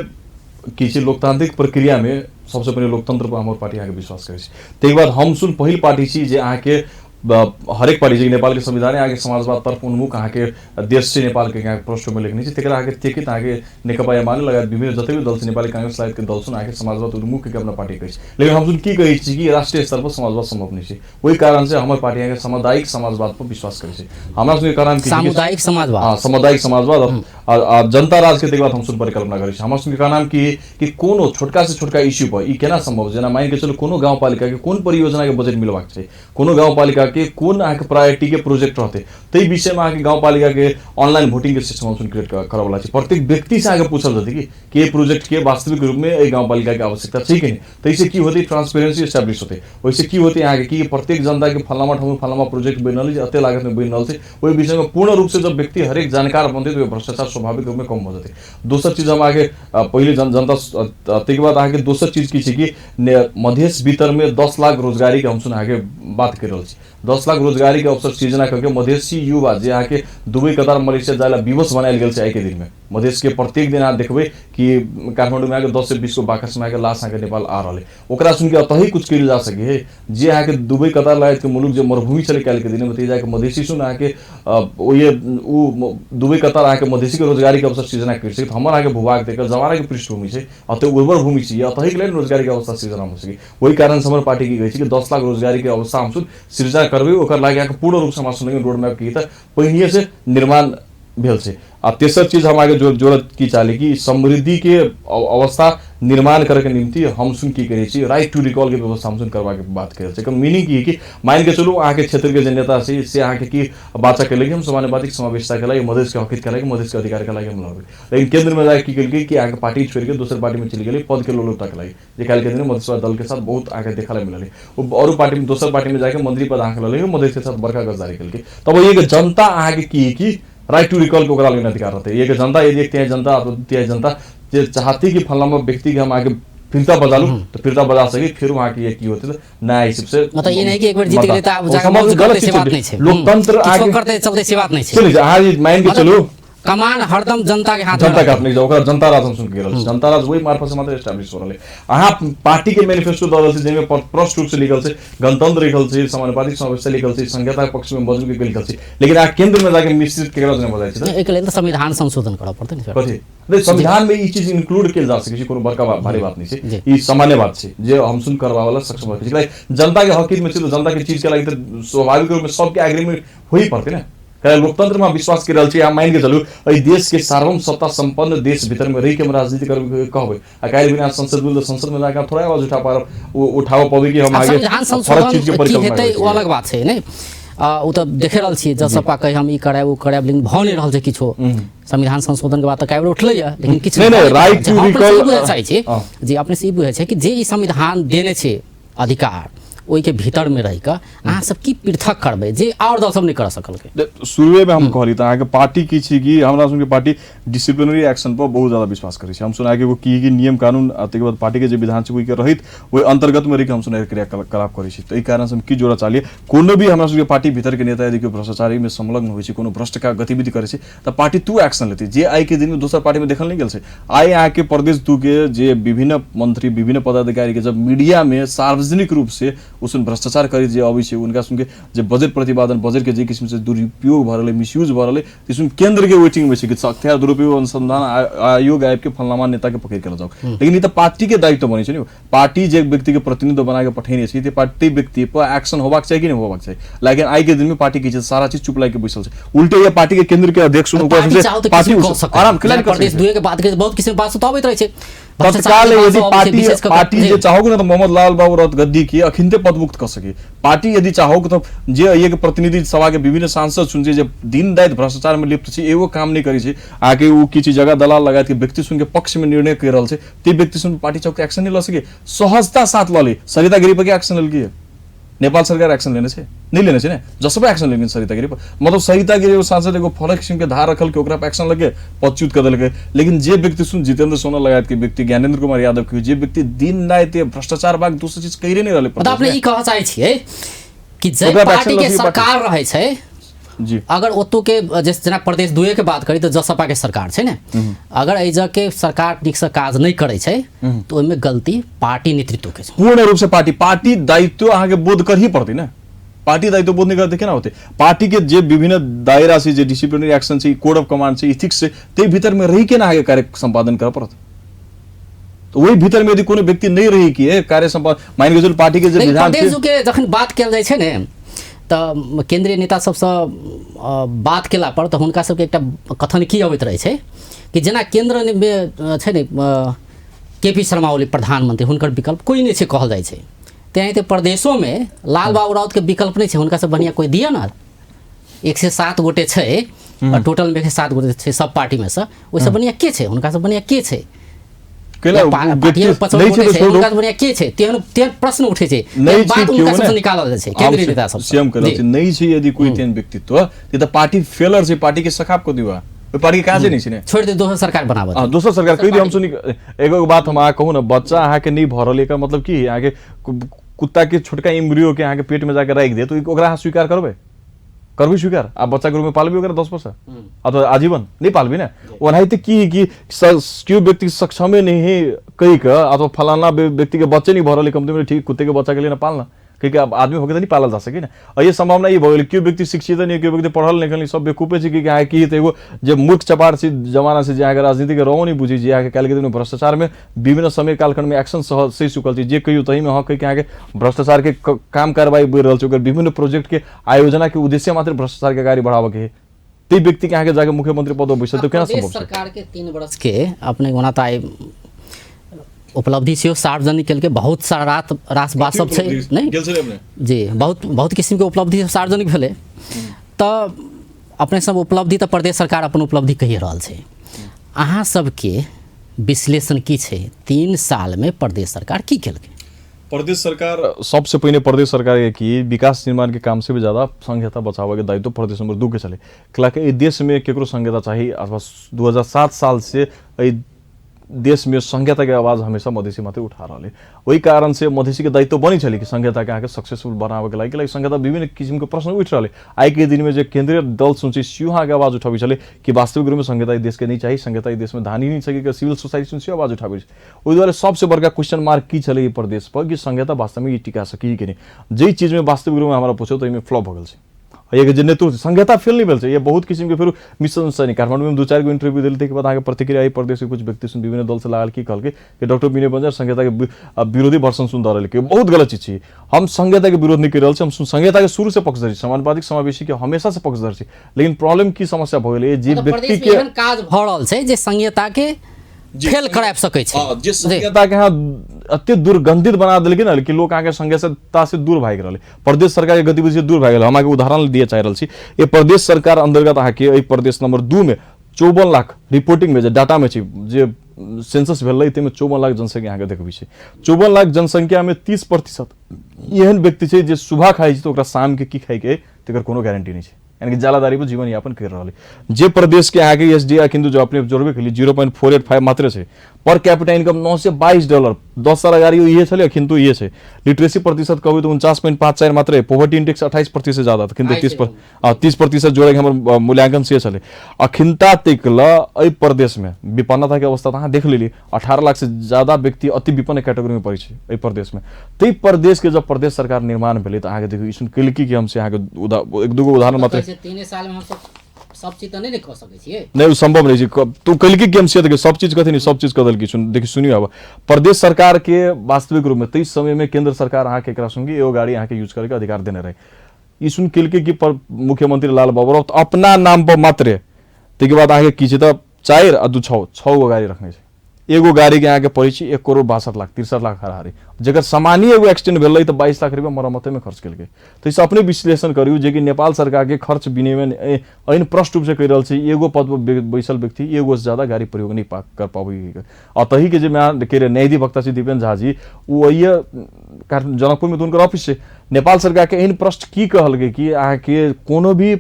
की छै लोकतांत्रिक प्रक्रियामे सबसे पहिने लोकतंत्र पर हमर पार्टी अहाँके विश्वास करै छै। ताहिके बाद हम सुन पहिल पार्टी छी जे अहाँके हरेक पार्टी छै नेपाल के संविधान अहाँके समाजवाद तर्फ उन्मुख अहाँके देश छै नेपाल के अहाँके पृष्ठ में लिखने छै, तकरा अहाँके तेकित अहाँके नेकपा एमाले लगायत विभिन्न जते भी दल छै नेपाली कांग्रेस लगायत के दल छन् अहाँके समाजवाद उन्मुख के अपना पार्टी कहै छै। लेकिन हमसब की कहै छी कि राष्ट्रीय स्तर पर समाजवाद संभव नहि छै, ओहि कारण से हमर पार्टी अहाँके सामुदायिक समाजवाद पर विश्वास करै छै। हमरा सबके कारण की सामुदायिक समाजवाद, हाँ सामुदायिक समाजवाद आ जनता राज के तकर बाद हमसब परिकल्पना करै छी। हमरा सबके कहना कि कोनो छोटका से छोटका इश्यू पर ई केना संभव, जेना मानि के चलू कोनो गाउँपालिका के कोन परियोजना के बजट मिलबाक छै, कोनो गाउँपालिका के कोन अहाँके प्रायोरिटी के प्रोजेक्ट रहतै, ताहि विषयमे अहाँके गाउँपालिका के ऑनलाइन वोटिंग के सिस्टम हमसब क्रिएट करऽवला छै। प्रत्येक व्यक्ति से अहाँके पूछल जेतै कि के प्रोजेक्ट के वास्तविक रूप में एहि गाउँपालिका के आवश्यकता छै कि नहि, ताहिसँ की होतै ट्रांसपेरेंसी एस्टेब्लिश होतै। ओहिसँ की होतै अहाँके कि प्रत्येक जनता के फलामा ठाउँमे फलामा प्रोजेक्ट बनि रहल छै, एते लागत में बनि रहल छै, ओहि विषयमे पूर्ण रूप से जब व्यक्ति हरेक जानकार बनतै तऽ भ्रष्टाचार स्वाभाविक रूपमे कम भऽ जेतै। दोसर चीज हम अहाँके पहिले जनता ताहिके बाद अहाँके दोसर चीज की छै कि मधेश भीतरमे 10 लाख रोजगारीके हमसब अहाँके बात करि रहल छी। 10 लाख रोजगारीके अवसर सृजना करके मधेसी युवा जे अहाँके दुबई कतार मलेशिया जाय ला विवश बनायल गेल छै आइके दिनमे। मधेशके प्रत्येक दिन अहाँ देखबै कि काठमाडौँमे अहाँके 10 से 20 गो बाकसमे अहाँके लाश अहाँके नेपाल आ रहल है, ओकरा सुनिके अतही कुछ कयल जा सके है। जे अहाँके दुबई कतार लगायतके मुलुक जे मरुभूमि छलै काल्हिके दिनमे, तै जाके मधेसी सुन अहाँके ओहे उ दुबई कतार अहाँके मधेसीके रोजगारीके अवसर सृजना करि सकै। हमर अहाँके भूभाग देखल जमानाके पृष्ठभूमि छै, अतः उर्वर भूमि छै, अतहीके लेल रोजगारीके अवस्था सृजना हो सके। ओहि कारण से हमर पार्टी की कहै छै कि 10 लाख रोजगारीके अवस्था हमसब सृजना करबै, ओकर लागि अहाँके पूर्ण रूपसँ हमरा सुनैके रोड मैप की तऽ पहिनहिए से निर्माण भेल छै। आ तेसर चीज हम आगे जोड़त की चाहली कि समृद्धि के अवस्था निर्माण करे के निम्ति हम सुन की करै छी राइट टू रिकॉल के व्यवस्था हम सुन करबा के बात करै छी। एकर मीनिंग की है कि मान के चलू अहाँके क्षेत्र के जे नेता छै से अहाँके की बाचा केलक कि हम समानुपातिक समावेशिता के लागि मधेश के हकित के लागि मधेश के अधिकार के लागि हम लड़बै, लेकिन केंद्र में जाके की केलकै कि अहाँके पार्टी छोड़ि के दोसर पार्टी में चलि गेलै पद के लोलुपता के लागि, जे काल्हि के दिन मधेशवाद दल के साथ बहुत अहाँके देखा ला मिललै। ओ अरू पार्टी में दोसर पार्टी में जाके मंत्री पद अहाँके ललै, मधेश के साथ बड़का गद्दारी केलकै। तब ये जनता अहाँके की है कि राइट टू रिकॉल के ओकरा लग अधिकार रहतै। ये जनता यदि एक तिहाई जनता अथवा दू तिहाई जनता जे चाहती कि फलाना व्यक्ति के हम आगे फिरता बजा लूं तो फिरता बजा सके, फिर वहाँ के ये की होते नया हिसाब से। मतलब ये नहीं कि एक बार जीत गेलै त आब जाके मौज करते से बात नहीं छै, लोकतंत्र आगे करते चलते से बात नहीं छै। चलिए अहाँ जे मान के चलू कमान हरदम जनता के हाथ, जनता के हाथ नहीं, ओकरा जनता राज हम सुन के रहल छी, जनता राज वही मार्फत से मात्र एस्टैब्लिश हो रहल है। अहाँ पार्टी के मैनिफेस्टो दऽ रहल छी जाहिमे स्पष्ट रूप से लिखल छै गणतंत्र लिखल छै, समानुपातिक समावेशिता लिखल छै, संहिता पक्ष में मजबूत के लिखल छै, लेकिन अहाँ केंद्र में जाके मिश्रित केकरा जने बजाय छै? एहिके लेल तऽ संविधान संशोधन करऽ पड़तै ने। कथी नहीं, संविधान में ई चीज इंक्लूड कयल जा सकै छै, कोनो बड़का भारी बात नहीं छै, ई सामान्य बात छै जे हम सुन करबा वाला सक्षम छै। जनता के हक में छै तऽ जनता के चीज के लागि तऽ स्वाभाविक रूप में सबके एग्रीमेंट होई पड़तै ने। लोकतंत्र में विश्वास कर रहल छी, अहाँ मान के चलू एहि देश के सार्वभौम सत्ता संपन्न देश भीतर में रहि के हम राजनीति करबै कहबै, आ काल्हि बिना संसद बिल संसद में जाके थोड़ा आवाज उठा पारब, उठाबऽ पबै कि हम आगे संविधान संशोधन की हेतै ओ अलग बात छै ने। ओ तऽ देखे रहल छियै जसपा कहि हम ई करायब ओ करायब, लेकिन भऽ नहि रहल छै किछो। संविधान संशोधन के बात तऽ कए बेर उठलै यऽ, लेकिन किछु नहि। राइट टू रिकॉल चाहै छी जे अपने से ई बुझै छै कि जे ई संविधान देने छै अधिकार ओहिके भीतरमे रहि कऽ अहाँ सब की पृथक करबै जे आओर दल सब नहि कर सकलकै। शुरुएमे हम कहली तऽ अहाँके पार्टी की छी कि हमरा सबके पार्टी डिसिप्लिनरी एक्शन पर बहुत ज्यादा विश्वास करै छै। हम सुना कि एगो की की नियम कानून आ ताहिके बाद पार्टीके जे विधान छै ओहिके रहित ओहि अन्तर्गतमे रहि कऽ हम सुना क्रियाकलाप करै छी। तऽ एहि कारणसँ हम की जोड़ऽ चाहलियै, कोनो भी हमरा सबके पार्टी भीतरके नेता यदि केओ भ्रष्टाचारीमे संलग्न होइ छै, कोनो भ्रष्ट का गतिविधि करै छै तऽ पार्टी तू एक्शन लेतै, जे आइके दिनमे दोसर पार्टीमे देखल नहि गेल छै। आइ अहाँके प्रदेश 2 के जे विभिन्न मंत्री विभिन्न पदाधिकारी के जब मीडिया में सार्वजनिक रूप से उसमें भ्रष्टाचार करी जे अबै छै, उनका सुनके जे बजट प्रतिपादन बजट के जे किसिम से दुरुपयोग भऽ रहलै, मिसयूज भऽ रहलै, त्यसमे केंद्र के वेटिंग में छै कि अख्तियार दुरुपयोग अनुसंधान आयोग आबि के फलाना नेता के पकड़ के लऽ जाओ। लेकिन ई तऽ पार्टी के दायित्व बनै छै ने, पार्टी जे व्यक्ति के प्रतिनिधित्व बना के पठेने छै ते पार्टी व्यक्ति पर एक्शन होबाक चाही कि नहि होबाक चाही। लेकिन आइ के दिन में पार्टी की छै सारा चीज चुप लागि के बैसल छै, उल्टे ये पार्टी के केंद्र के अध्यक्ष पार्टी पार्टी आराम के प्रदेश 2 के बात के बहुत किसिम बात तऽ अबैत रहै छै। तत्काल यदि पार्टी पार्टी जे चाहोगे ना तो मोहम्मद लाल बाबू रथ गद्दी के अखिनते पदमुक्त कर सके। पार्टी यदि चाहोगे तो जे ये के प्रतिनिधि सभा के विभिन्न सांसद सुन जे दिन राति भ्रष्टाचार में लिप्त छै, एगो काम नहीं करै छै, आके उ किछु जगह दलाल लगायत के व्यक्ति सुन के पक्ष में निर्णय कर रहल छै, ते व्यक्ति सुन पार्टी चौक एक्शन नहीं ल सके, सहजता साथ ल ले। सरिता गिरी पर के एक्शन लेलकै? नेपाल सरकार एक्शन लेने छै? नहीं लेने छै ने, जसपा एक्शन लेने सरिता गिरी पर। मतलब सरिता गिरी एगो सांसद एगो फरक किसिम के धार रखल के ओकरा पर एक्शन लगे पदच्युत कर देलकै। लेकिन जे व्यक्ति सुन जितेंद्र सोना लगायत के व्यक्ति, ज्ञानेंद्र कुमार यादव के जे व्यक्ति दिन राति भ्रष्टाचार बाग दोसर चीज कहिरे नहीं रहलै। मतलब अपने ई कहऽ चाहै छियै कि जे पार्टी के सरकार रहै छै जी, अगर ओतौ के जेना प्रदेश 2 के बात करी तऽ जसपा के सरकार छै ने, अगर एहि जगह के सरकार ठीक से काज नहीं करै छै तऽ ओहिमे गलती पार्टी नेतृत्व के छै। पूर्ण रूप से पार्टी पार्टी दायित्व अहाँके बोध करही पड़तै ने। पार्टी दायित्व बोध नहि करतै केना होतै? पार्टी के जे विभिन्न दायरा छै, जे डिसिप्लिनरी एक्शन छै, कोड ऑफ कमांड छै, इथिक्स छै, ताहि भीतर में रहि के ने अहाँके कार्य सम्पादन करऽ पड़त। तऽ ओहि भीतर में यदि कोनो व्यक्ति नहि रहि के कार्य सम्पादन, मानि के चलू पार्टी के जे लेकिन विधान छै, प्रदेश के जखन बात कयल जाइ छै ने तऽ केंद्रीय नेता सबसँ बात केला पर तऽ हुनका सबके एकटा कथन की अबैत रहै छै कि जेना केंद्र मे छै ने के पी शर्मा ओली प्रधानमंत्री, हुनकर विकल्प कोई नहि छै कहल जाइ छै। तेनाहिते प्रदेशोमे लाल बाबू राउतके विकल्प नहि छै, हुनकासँ बढ़िआँ कोइ दिअ ने। 107 गोटे छै और टोटल में 107 गोटे छै सब पार्टी में से, ओहिसँ बढ़िआँ के छै? हुनकासँ बढ़िआँ के छै? केना पार्टी व्यक्ति 55 नहि छै गोटे तऽ छै, छोड़ू। हुनकासँ बढ़िआँ के छै? तेहन तेहन प्रश्न उठै छै, नहि तेहन छै बात केओ हुनका सबसँ ने। निकालल जाइ छै केंद्रीय नेता सब। सीएम कहल छै नहि छै यदि कोई तेहन व्यक्तित्व तऽ पार्टी फेलर छै, पार्टी के सखाप कऽ दियौ, ओहि पार्टी के काजे नहि छै ने। छोड़ि दे, दोसर सरकार बनाबऽ। हाँ, दोसर सरकार कहि दियौ। हम सुनी एगो बात हम अहाँ कहू ने, बच्चा अहाँके नहि भऽ रहल, एकर मतलब की? अहाँके कुत्ता के छोटका एम्ब्रियो के अहाँके पेट में जाके राखि देत, तऽ ओकरा अहाँ स्वीकार करबै? करबै स्वीकार? आ बच्चा के रूप में पालबै ओकरा 10 वर्ष अथवा आजीवन? नहि पालबै ने। ओनाहिते की कि केओ व्यक्ति सक्षमे नहीं है कहि कऽ अथवा फलाना व्यक्ति के बच्चे नहीं भऽ रहल है, कमती में ठीक कुत्ते के बच्चा के लिए ना पालना कहि कऽ आदमी होके तऽ नहि पालल जा सकै ने। आ ये संभावना ई भऽ गेल, केओ व्यक्ति शिक्षित नहीं, केओ व्यक्ति पढ़ल लिखल नहीं, सब बेवकूफे छै कि अहाँ की तऽ एगो जे मूर्ख चपार छै जमाना से, जे अहाँके राजनीतिके रहो नहि बुझै, जे अहाँके काल्हिके दिनमे भ्रष्टाचारमे विभिन्न समय कालखण्डमे एक्शन सह सही चुकल छै, जे कहियो तहीमे हँ कहि के अहाँके भ्रष्टाचारके काम कार्रवाई बढ़ि रहल छै, ओकर विभिन्न प्रोजेक्टके आयोजनाके उद्देश्य मात्र भ्रष्टाचारके गाड़ी बढ़ाबऽके है, ताहि व्यक्तिके अहाँके जाके मुख्यमंत्री पद पर बैसल तऽ केना प्रदेश संभव छै? सरकार के 3 वर्ष के अपने ओना तऽ आइ उपलब्धि सेहो सार्वजनिक केलकै, बहुत सारा रात रास बात सब छै नहि गेल छलै अपने? जी, बहुत बहुत किसिमके उपलब्धि सब सार्वजनिक भेलै। तऽ अपने सब उपलब्धि तऽ प्रदेश सरकार अपन उपलब्धि कहि रहल छै, अहाँ सबके विश्लेषण की छै 3 सालमे प्रदेश सरकार की केलकै? प्रदेश सरकार सबसे पहिने प्रदेश सरकार के की विकास निर्माण के काम से भी ज्यादा संघीयता बचावे के दायित्व प्रदेश नंबर 2 के छलै। कैलाकि एहि देश में केकरो संघीयता चाही अथवा 2007 साल से एहि देश में संघीयता के आवाज हमेशा मधेसी मात्रै उठा रहल है। ओहि कारण से मधेसी के दायित्व बनै छलै कि संघीयता के अहाँके सक्सेसफुल बनाबे के लागि, कैलाकि संघीयता विभिन्न किसिमके प्रश्न उठि रहलै। आइ के दिन में जे केंद्रीय दल सुन छै सेहो अहाँके आवाज उठाबै छलै कि वास्तविक रूपमे संघीयता एहि देश के नहि चाही, संघीयता एहि देश में धानी नहि सकै, सिविल सोसाइटी सुन सेहो आवाज उठाबै छै। ओहि दुआरे सबसे बड़का क्वेश्चन मार्क की छलै ई प्रदेश पर कि संघीयता वास्तवमे ई टिका सकी कि नहि। जाहि चीजमे वास्तविक रूपमे हमरा पूछो तऽ एहिमे फ्लॉप भऽ गेल छै। एहिके जे नेतृत्व संघीयता फेल नहि भेल छै, ये बहुत किसिमके फेर मिसअंडरस्टैंडिंग। काठमाडौँमे 2-4 गो इंटरव्यू देल, ताहिके बाद अहाँके प्रतिक्रिया एहि प्रदेशके कुछ व्यक्ति सुन विभिन्न दल से लागल कि कहलकै कि डॉक्टर विनय बंजार संघीयताके विरोधी वर्षन सुन दऽ रहल, बहुत गलत चीज छै। हम संघीयताके विरोध नहि करि रहल छी, हम संघीयताके शुरू से पक्षधर छी, समानुपातिक समावेशी के हमेशा से पक्षधर छी। लेकिन प्रॉब्लम की समस्या भऽ गेलै जे मतलब व्यक्ति प्रदेशमे के एहन काज भऽ रहल छै जे संघीयताके फेल कराबि सकै छै। जे संघीयता के अहाँ एते दुर्गंधित बना देलकै ने कि लोक अहाँके संघीयता से दूर भागि रहलै, प्रदेश सरकार के गतिविधि से दूर भागि रहल। हम अहाँके उदाहरण दिए चाहि रहल छी, एहि प्रदेश सरकार अंतर्गत अहाँके एहि प्रदेश नंबर 2 में 54 लाख रिपोर्टिंग में जे डाटा में छै, जे सेंसस भेलै ताहिमे 54 लाख जनसंख्या अहाँके देखबै छै। 54 लाख जनसंख्या में 30% एहन व्यक्ति छै जे सुबह खाइ छै तऽ ओकरा शाम के की खाइके तकर कोनो गारंटी नहि छै, यानी कि जालादारी पर जीवन यापन कर रहल है। जे प्रदेश के अहाँके एस डी I किन्तु जो अपने जोड़बे केली 0.485 मात्र छै, पर कैपिटा इनकम $922, 10 साल अगाडि इहे छलै, अखिन इहे छै। लिटरेसी प्रतिशत कहबै तऽ 49.54 मात्र है, पोवर्टी इंडेक्स 28% ज्यादा, तऽ किन्तु 30% जोड़े के हमर मूल्यांकन से छलै। अखिनता तक ल एहि प्रदेशमे विपन्नता के अवस्था तऽ अहाँ देख लेलियै, 18 लाख से ज्यादा व्यक्ति अति विपन्न कैटेगरी में पड़ै छै एहि प्रदेशमे। ताहि प्रदेश के जब प्रदेश सरकार निर्माण भेलै तऽ अहाँके देखियौ ई सुन केलकी कि हम से अहाँके 1-2 गो उदाहरण मात्र। 3 सालमे हमसब सब चीज तऽ नहि ने कऽ सकै छियै। नहि, ओ संभव नहि छै। तू केलकी कि हम से देखियौ सब चीज कथी नहि सब चीज कऽ देलकी। सुन देखियौ सुनियौ, अब प्रदेश सरकार के वास्तविक रूपमे ताहि समयमे केंद्र सरकार अहाँके एकरा सुनकी एगो गाड़ी अहाँके यूज करैके अधिकार देने रहै। ई सुन केलकै कि मुख्यमंत्री लाल बाबू राउत अपना नाम पर मात्रे, ताहिके बाद अहाँके की छै तऽ 4 आ 2 6 6 गो गाड़ी रखने छै। एगो गाड़ी के अहाँके पड़ै छै 1,62,00,000 63 लाख हाराहारी, जकर सामान्य एगो एक्सीडेंट भेलै तऽ 22 लाख रुपया मरम्मतेमे खर्च केलकै। तऽ एहिसँ अपने विश्लेषण करियौ जे कि नेपाल सरकारके खर्च विनियमन ऐन प्रष्ट रूपसँ कहि रहल छै एगो पद पर बैसल व्यक्ति एगो से ज्यादा गाड़ी प्रयोग नहि कर पाबै। आ तहीके जे के न्यायाधिवक्ता छै दीपेन झा जी, ओ अइए जनकपुरमे तऽ हुनकर ऑफिस छै। नेपाल सरकारके एहन प्रश्न की कहलकै कि अहाँके कोनो भी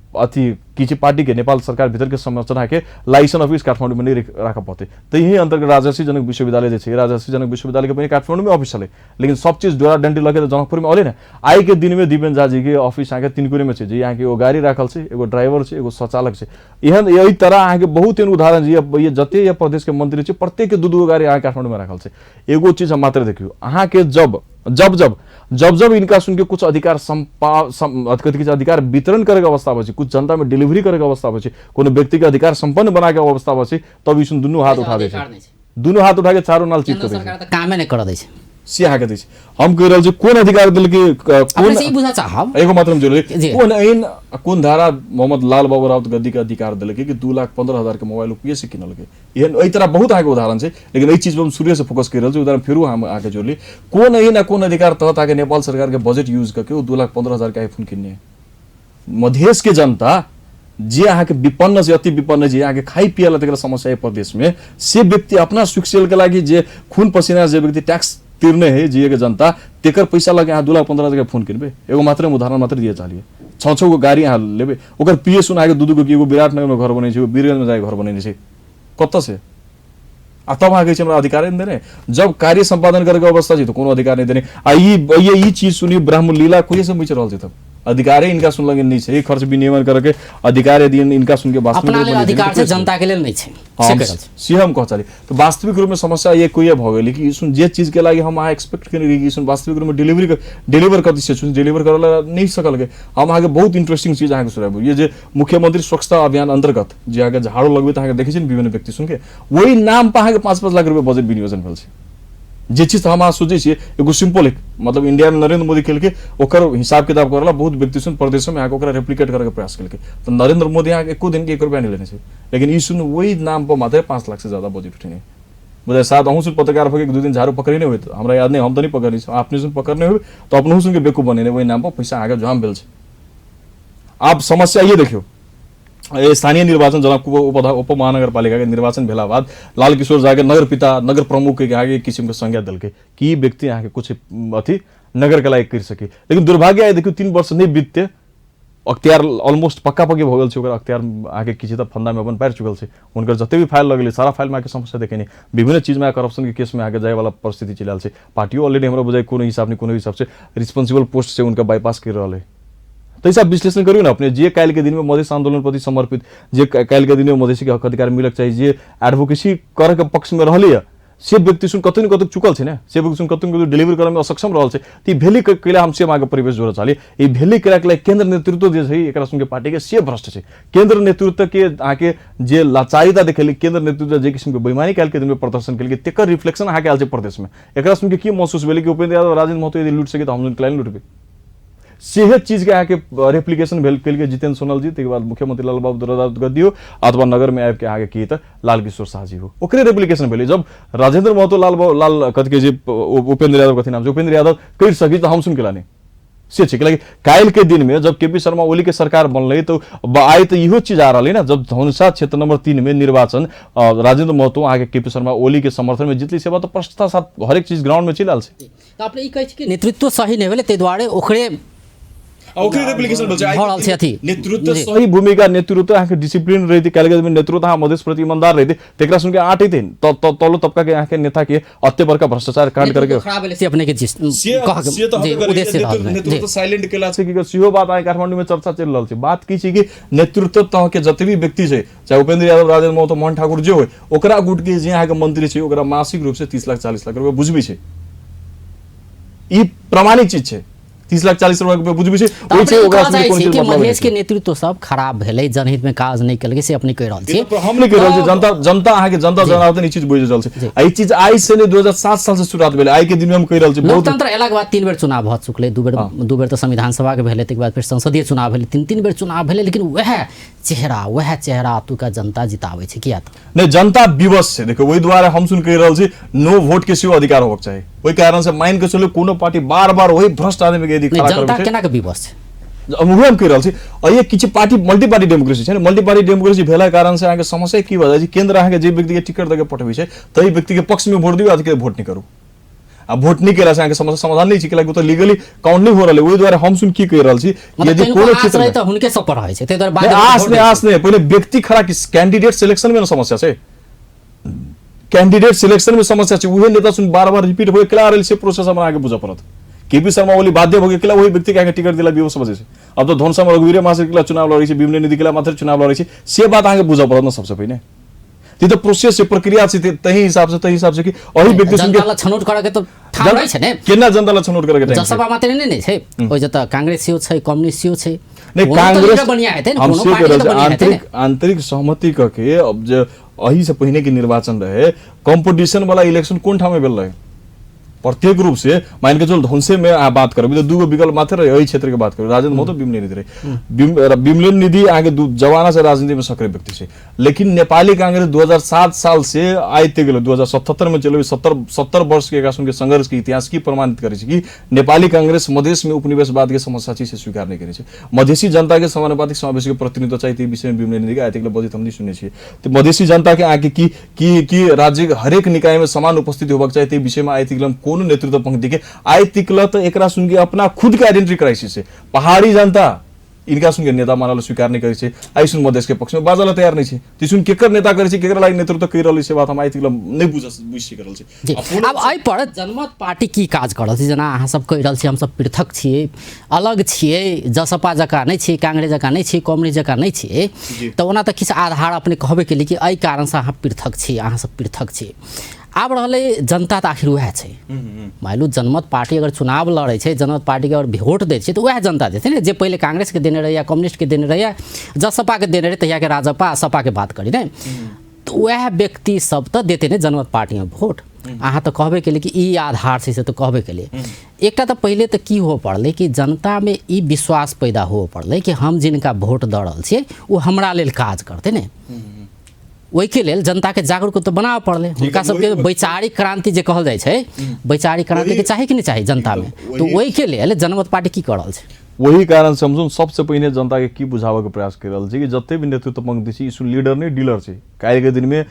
अथी की छै पार्टी के नेपाल सरकार भीतर के संरचना के लाइसेंस ऑफिस काठमाडौँ में नहीं राखऽ पड़तै। तही अंतर्गत राजर्षि जनक विश्वविद्यालय जे छै, राजर्षि जनक विश्वविद्यालय के पहिने काठमाडौँ में ऑफिस छलै, लेकिन सब चीज डोरा डंडी लऽ के तऽ जनकपुर में अलै ने। आइ के दिन में दीपेन झा जी के ऑफिस अहाँके तिनकुने में छै, जे अहाँके एगो गाड़ी राखल छै, एगो ड्राइवर छै, एगो संचालक छै। एहन एहि तरह अहाँके बहुत एहन उदाहरण छै, ये जते ये प्रदेश के मंत्री छै प्रत्येक के 2-2 गो गाड़ी अहाँके काठमाडौँ में राखल छै। एगो चीज हम मात्र देखियौ, अहाँके जब जब जब जब जब इनका सुन के कुछ अधिकार कथी छै अधिकार वितरण करे के अवस्था आबै छै, कुछ जनता में डिलीवरी करे के अवस्था आबै छै, कोनो व्यक्ति के अधिकार संपन्न बना के अवस्था आबै छै, तब ई सुन दुनू हाथ उठा दै छै, दुनू हाथ उठा के चारू नाल चित कर दै छै। सरकार त कामे नै कर दै छै। से अहाँके दै छै। हम कहि रहल छी कोन अधिकार देलकै, कोन से ई बुझा चाहब, एगो मात्र हम जोड़लियै, कोन ऐन कोन धारा मोहम्मद लाल बाबू राउत गद्दी के अधिकार देलकै कि 2,15,000 के मोबाइल उपयोग से किनलकै। एहन एहि तरह बहुत अहाँके उदाहरण छै, लेकिन एहि चीज पर हम शुरुए से फोकस करि रहल छी। उदाहरण फेरो हम अहाँके जोड़ली, कोन ऐन आ कोन अधिकार तहत अहाँके नेपाल सरकार के बजट यूज कऽ के ओ 2,15,000 के आईफोन किनने। मधेश के जनता जे अहाँके विपन्न छै, अति विपन्न जे अहाँके खाइ पिए ला तेकरा समस्या है प्रदेश में, से व्यक्ति अपना सुख के लागि जे खून पसीना जे व्यक्ति टैक्स तिर्ने है जिए के जनता, तेकर पैसा लगे अहाँ 2,15,000 के फोन किनबे। एगो मात्र उदाहरण मात्र दिए चाहलिए, 6-6 गो गाड़ी अहाँ लेबे, ओकर पीए सुन अहाँके 2-2 गो एगो विराटनगर में घर बनै छै, एगो वीरगंज में जाके घर बनेने छै, कतऽ से? आ तब अहाँ कहै छी हमरा अधिकारे नहि देने। जब कार्य सम्पादन करैके अवस्था छै तऽ कोनो अधिकार नहि देने। आ ई चीज सुनी ब्राह्मण लीला कोई से बचि रहल छै, तब अधिकारे इनका सुन लगे नहीं छै, खर्च विनियमन करके अधिकार यदि इनका सुन के वास्तविक अपना लेल अधिकार छै, जनता के लेल नहीं छै। से हम कह चाहली तो वास्तविक रूप में समस्या ये कोई भऽ गेलै कि सुन जे चीज के लागि हम अहाँ एक्सपेक्ट केने रही कि सुन वास्तविक रूप में डिलीवर कथी से सुन डिलीवर करऽ ला नहीं सकल के। हम अहाँके बहुत इंटरेस्टिंग चीज अहाँके सुनाबू। ये जे मुख्यमंत्री स्वच्छता अभियान अंतर्गत जे अहाँके झाड़ू लगबै तऽ अहाँके देखै छी ने विभिन्न व्यक्ति सुन के, वही नाम पर अहाँके 5-5 लाख रुपया बजट विनियोजन भेल छै। जे चीज हम अहाँ सोचै छियै एगो सिंपल एक मतलब इंडिया में नरेंद्र मोदी केलकै, ओकर हिसाब किताब करला बहुत व्यक्ति सुन प्रदेश में अहाँके ओकरा रेप्लिकेट करके प्रयास केलकै, तऽ नरेंद्र मोदी अहाँके एको दिन के 1 रुपया नहीं लेने छै, लेकिन ई सुन वही नाम पर मात्र 5 लाख से ज्यादा बजट उठेने। बुझाइ साथ अहूँ सुन पत्रकार भऽ के 1-2 दिन झाड़ू पकड़े होइत, हमरा याद नहीं, हम तऽ नहीं पकड़ने छी, अपने सुन पकड़ने होय तऽ अपनहु सुन के बेवकूफ बनेने, वही नाम पर पैसा अहाँके जाम भेल छै। आब समस्या ये देखियौ, स्थानीय निर्वाचन जनकपुर उप महानगरपालिका के निर्वाचन भेला बाद लाल किशोर झा के नगर पिता नगर प्रमुख के अहाँके एक किसिम के संज्ञा देलकै कि ई व्यक्ति अहाँके कुछ अथी नगर के लायक करि सके, लेकिन दुर्भाग्य आइ देखियौ 3 वर्ष नहीं बीतते अख्तियार ऑलमोस्ट पक्का पक्की भऽ गेल छै, ओकर अख्तियार अहाँके किछु तऽ फंदा में अपन पारि चुकल छै, हुनकर जते भी फाइल लगलै सारा फाइल में अहाँके समस्या देखेने, विभिन्न चीज में करप्शन के केस में अहाँके जाय वाला परिस्थिति चलि आयल छै। पार्टियो ऑलरेडी हमरा बुझाइ कोनो हिसाब नहीं, कोनो हिसाब से रिस्पॉन्सिबल पोस्ट से उनका बाईपास कर रहल है। तो हिसाब विश्लेषण करियौ ने अपने, जे काल्हि के दिन में मधेश आंदोलन प्रति समर्पित, जे काल्हि के दिन में मधेसी के हक अधिकार मिलक चाही, जे एडवोकेसी करे के पक्ष में रहली है, से व्यक्ति सुन कतौ न कतौ चुकल छै ने, से व्यक्ति सुन कतौ न कतौ डिलीवर करे में असक्षम रहल छै। त ई भेली कैला हम से अहाँके परिवेश जोड़ऽ चाहली, ई भेली कैला के लागि केंद्र नेतृत्व जे छै एकरा सुन के पार्टी के से भ्रष्ट छै। केंद्र नेतृत्व के अहाँके जे लाचारिता देखेली, केंद्र नेतृत्व जे किसिम के बेईमानी काल्हि के दिन में प्रदर्शन केलकै, तेकर रिफ्लेक्शन अहाँके आयल छै प्रदेश में। एकरा सुन के की महसूस भेलै कि उपेंद्र यादव राजेंद्र महतो यदि लूट सके तऽ हम कैला लूटबै। सेहे चीज के अहाँके रेप्लिकेशन भेल केलकै जितेंद्र सोनल जी, ताहिके बाद मुख्यमंत्री लाल बाबू राउत गद्दी हो अथवा नगर में आबि के अहाँके की तऽ लाल किशोर शाह जी हो, ओकरे रेप्लिकेशन भेलै। जब राजेंद्र महतो लाल बाबू लाल कथी कहै छै उपेंद्र यादव कथी नाम छै, उपेंद्र यादव करि सकी तऽ हम सुन केला नहि, से छै। कैलाकि काल्हि के दिन में जब के पी शर्मा ओली के सरकार बनलै तऽ आइ तऽ इहो चीज आ रहलै ने, जब धनुषा क्षेत्र नंबर 3 में निर्वाचन राजेंद्र महतो अहाँके के पी शर्मा ओली के समर्थन में जीतली, से बात तऽ स्पष्टता साथ हरेक चीज ग्राउंड में चलि आयल छै। तऽ अपने ई कहै छी कि नेतृत्व सही नहि भेलै, ताहि दुआरे ओकरे ओकरे रेप्लिकेशन भेल छै। भऽ रहल छै अथी। नेतृत्व सही भूमिका, नेतृत्व अहाँके डिसिप्लिन रहितै, काल्हि के दिन नेतृत्व अहाँ मधेश प्रति ईमानदार रहितै, तेकरा सुनके आँटैतै तलो तबका के अहाँके नेता के अते बड़का भ्रष्टाचार कांड करके खराब भेलै से अपने के जिस से कह के से तऽ जे हम उद्देश्य रहल रहै। नेतृत्व साइलेंट केला छै कि सेहो बात अहाँ काठमांडू में चर्चा चलि रहल छै। बात की छै कि नेतृत्व तह के जते भी व्यक्ति छै, चाहे उपेंद्र यादव, राजेंद्र महतो, मोहन ठाकुर जे होय, ओकरा गुट के जे अहाँके मंत्री छै ओकरा मासिक रूप से 30 लाख 40 लाख रुपया बुझबै छै, ई प्रमाणिक चीज छै। 30 लाख 40 लाख रुपया बुझबै छै, ओहि छै ओकरा कहल सुनके जाइ कोनो छै चीज कि मतलब मधेश के नहि। नेतृत्व सब खराब भेलै, जनहित में काज नहि केलकै, से अपने कहि रहल छी। हम नहि कहि रहल छी, जनता जनता अहाँके जनता जनार्दन ई चीज बुझि रहल छै। आ ई चीज आइ से नहि 2007 साल से शुरुआत भेलै, आइ के दिन में हम कहि रहल छी बहुत लोकतंत्र अयलाके बाद 3 बेर चुनाव भऽ चुकलै, 2 बेर तऽ संविधान सभा के भेलै, ताहिके बाद फेर संसदीय चुनाव भेलै, 3-3 बेर चुनाव भेलै, लेकिन वएह चेहरा अतुका जनता जिताबै छै। किया तऽ नहि, जनता विवश छै। देखियौ ओहि दुआरे हम सुन कहि रहल छी नो वोट के सेहो अधिकार होबाक चाही। ओहि कारण से मानि के चलू कोनो पार्टी बार बार वही भ्रष्ट आदमी के यदि खड़ा जनता करबै छै, केना के विवश छै? हम उहे हम कहि रहल छी। आ ये किछु पार्टी मल्टी पार्टी डेमोक्रेसी छै ने, मल्टी पार्टी डेमोक्रेसी भेला कारण से अहाँके समस्या की भऽ जाइ छै, केंद्र अहाँके जे व्यक्ति के टिकट दऽ के पठबै छै ताहि व्यक्ति के पक्ष में वोट दियौ, आ वोट नहि करू। आ वोट नहि केला से अहाँके समस्या समाधान नहि छै, कैलाकि ओ तऽ लीगली काउंट नहि हो रहल है। ओहि दुआरे हम सुन की कहि रहल छी, मतलब यदि किनको कोनो आस क्षेत्र रहै में तऽ हुनके सब पर रहै छै, ताहि दुआरे बाद नहि, में आस वोट नहि, दै आस नहि, पहिले व्यक्ति खड़ा कि कैंडिडेट सिलेक्शन में ने समस्या छै, कैंडिडेट सिलेक्शन में समस्या छै, उहे नेता सुन बार बार रिपीट होए केला रहल छै, प्रोसेस हमरा अहाँके बुझऽ पड़त। के पी शर्मा ओली बाध्य भऽ गेल वही व्यक्ति के अहाँके टिकट दिला विवश बजै छै। अब तऽ धनुषामे रघुवीरे महाशय केला चुनाव लड़ै छै, विमले निधि केला मात्र चुनाव लड़ै छै, से बात अहाँके बुझऽ पड़त ने सबसँ पहिने। ई तऽ प्रोसेस छै, प्रक्रिया छै, तही हिसाब से, तही हिसाब से कि अही व्यक्ति सुन जनता ला छनौट करऽ के तऽ ठाम रहै छै ने। केना जनता ला छनौट करऽ के टाइम छै? जसपा मात्रै नहि ने छै, ओहि जतऽ कांग्रेस सेहो छै, कम्युनिस्ट सेहो छै। नहि, कोनो तऽ कांग्रेस लीडर बढ़िया हेतै ने, हम कोनो से पार्टी कह तऽ रहल छी, बढ़िया हेतै ने। आंतरिक आंतरिक सहमति कऽ के अब जे एहि से पहिने के निर्वाचन रहे, कंपटीशन वाला इलेक्शन कोन ठाम में भेल रहे? प्रत्येक रूप से मान के चल धनसे में अहाँ बात करबै तऽ दूगो विकल्प मात्र रहे। एहि क्षेत्र के बात करबै, राजेंद्र महतो, बिमलेन निधि रहे। बिमलेन निधि अहाँके जमाना से राजनीति में सक्रिय व्यक्ति छै, लेकिन नेपाली कांग्रेस 2007 साल से आइते गेलै, 2077 में चले 70 वर्ष के एकरा सुनके संघर्ष के इतिहास की प्रमाणित करै छै कि नेपाली कांग्रेस मधेश में उपनिवेशवाद के समस्या छै से स्वीकार नहि करै छै। मधेसी जनता के समानुपातिक समावेश के प्रतिनिधित्व चाही, ताहि विषय में बिमलेन निधि के आइ तक बजैत हम नहि सुनने छियै। तऽ मधेसी जनता के अहाँके की की की राज्य के हरेक निकाय में समान उपस्थिति होबाक चाही, ताहि विषय में आइ तक कोनो नेतृत्व पंक्ति के आइ तक तऽ एकरा सुन के अपना खुद के आइडेंटिटी क्राइसिस छै। पहाड़ी जनता इनका सुन के नेता मानल स्वीकार नहि करै छै, आइ सुन मधेश के पक्ष में बाजल तैयार नहि छै। तऽ सुन केकर नेता करै छै, केकरा लागि नेतृत्व करि रहल छै, बात हम आइ तक नहि बुझि सकि रहल छी। जी, आब एहि पर जनमत पार्टी की काज कर रहल छै? जेना अहाँ सब कहि रहल छी हमसब पृथक छियै, अलग छियै, जसपा जकाँ नहि छियै, कांग्रेस जकाँ नहि छियै, कम्युनिस्ट जकाँ नहि छियै, तऽ ओना तऽ किछु आधार अपने कहबे केलियै कि एहि कारणसँ अहाँ पृथक छी, अहाँ सब पृथक छी। आब रहलै जनता तऽ आखिर उएह छै। मानि लू जनमत पार्टी अगर चुनाव लड़ै छै, जनमत पार्टीके अगर वोट दै छै तऽ उएह जनता देतै ने जे पहिले कांग्रेसके देने रहै या कम्युनिस्टके देने रहै या जसपाके देने रहै, तहियाके राजपा सपाके बात करी ने, तऽ उएह व्यक्ति सब तऽ देतै ने जनमत पार्टीमे वोट। अहाँ तऽ कहबे केलियै कि ई आधार छै, से तऽ कहबे केलियै। एकटा तऽ पहिले तऽ की हुअ पड़लै कि जनतामे ई विश्वास पैदा हुअ पड़लै कि हम जिनका वोट दऽ रहल छियै ओ हमरा लेल काज करतै ने। ओहिके लेल जनताके जागरूक तऽ बनाबऽ पड़लै। हुनका सबके वैचारिक क्रांति जे कहल जाइ छै, वैचारिक क्रांतिके चाही कि नहि चाही जनतामे? तऽ ओहिके लेल जनमत पार्टी की कऽ रहल छै? वही कारण से हमसब सबसे पहिने जनता के की बुझाबऽ के प्रयास कर रहल छी कि जते भी नेतृत्व पंक्ति छै, ई लीडर नहीं डीलर छै। काल्हि के दिन में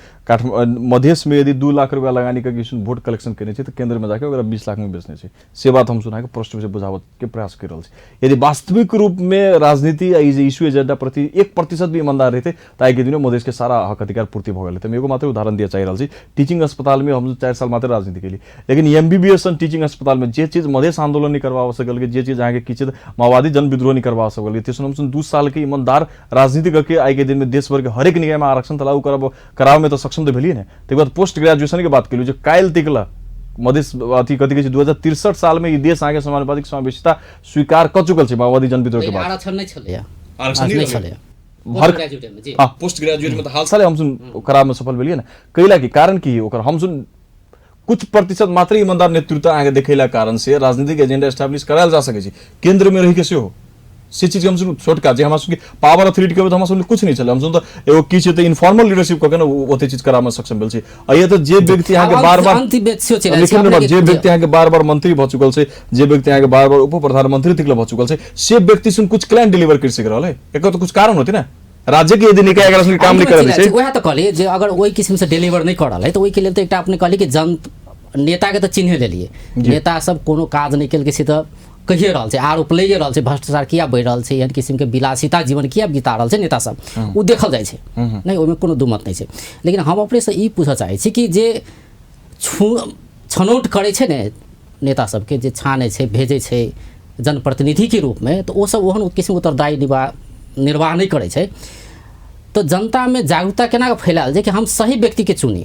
मधेश में यदि 2 लाख रुपया लगानी के किछु वोट कलेक्शन केने छै तऽ केंद्र में जाके ओकरा 20 लाख में बेचने छै। से बात हम सुना के प्रश्न से बुझाबऽ के प्रयास कर रहल छी। यदि वास्तविक रूप में राजनीति आ ई जे इश्यू एजेंडा प्रति 1% भी ईमानदार रहते तऽ आइ के दिन में मधेश के सारा हक अधिकार पूर्ति भऽ गेल रहतै। हम एगो मात्र उदाहरण दिअ चाहि रहल छी, टीचिंग अस्पताल में हम 4 साल मात्र राजनीति केली, लेकिन MBBS सन टीचिंग अस्पताल में जे चीज मधेश आंदोलन नहीं करवा सकल, जे चीज अहाँके की चीज माओवादी जनविद्रोह नहीं करवा सकल, त्यसो हम 2 साल के ईमानदार राजनीति करके आइ के दिन में देश भर के हरेक निकाय में आरक्षण त लागू कराबऽ में तऽ सक्षम तऽ भेलियै ने। ताहिके बाद पोस्ट ग्रेजुएशन के बात केलहुँ जे काल्हि तकला मधेश अथी कथी कहै छै 2063 साल में ई देश अहाँके समानुपातिक समावेशिता स्वीकार कऽ चुकल छै माओवादी जनविद्रोह के बाद। आरक्षण नहि छलैया। आरक्षण नहि नहि छलैया। हर ग्रेजुएट में जी। हाँ, पोस्ट ग्रेजुएट में तऽ हाल साले हम सुन कराबमे सफल भेलियै ने। कैला की कारण की ओकर हम सुन कुछ प्रतिशत मात्र ईमानदार नेतृत्व अहाँके देखेला कारण से राजनीतिक एजेंडा एस्टेब्लिश करायल जा सकै छै केंद्र में रहि के सेहो। से चीज हम सुन छोटका जे हमरा सबके पावर अथॉरिटी के तऽ हमरा सबके कुछ नहीं छलै। हम सुन तऽ एगो की छै तऽ इनफॉर्मल लीडरशिप कऽ के ने ओते चीज कराबमे सक्षम भेल छै। आ ये तऽ जे व्यक्ति अहाँके आब बार बार अंतिम व्यक्ति सेहो चलि आयल छै। लेकिन अपने जे व्यक्ति अहाँके बार बार मंत्री भऽ चुकल छै, जे व्यक्ति अहाँके बार बार उप प्रधानमंत्री तक भऽ चुकल छै, से व्यक्ति सुन कुछ क्लाइन डिलीवर कर सक रहल है, एकर तऽ कुछ कारण होते ने। राज्य के यदि निकाय एकरा सबके काम नहि करऽ दै छै। वएह तऽ कहलियै जे अगर ओहि किसिम से डिलीवर नहि कऽ रहल है तऽ ओहिके लेल तऽ एकटा अपने कहलियै कि जन नेता के तऽ चिन्हे लेलियै, नेता सब कोनो काज नहि केलकै से तऽ कहिए रहल छै, आरोप लैए रहल छै, भ्रष्टाचार किया बढ़ि रहल छै, एहन किसिमके विलासिता जीवन किया बिता रहल छै नेता सब, ओ देखल जाइ छै, नहि ओहिमे कोनो दुमत नहि छै। लेकिन हम अपनेसँ ई पूछऽ चाहै छी कि जे छनौट करै छै ने नेता सबके, जे छानै छै भेजै छै जनप्रतिनिधिके रूपमे, तऽ ओ सब ओहन किसिमके उत्तरदायी निर्वाह नहि करै छै, तऽ जनतामे जागरूकता केना कऽ फैलायल जे कि हम सही व्यक्तिके चुनी,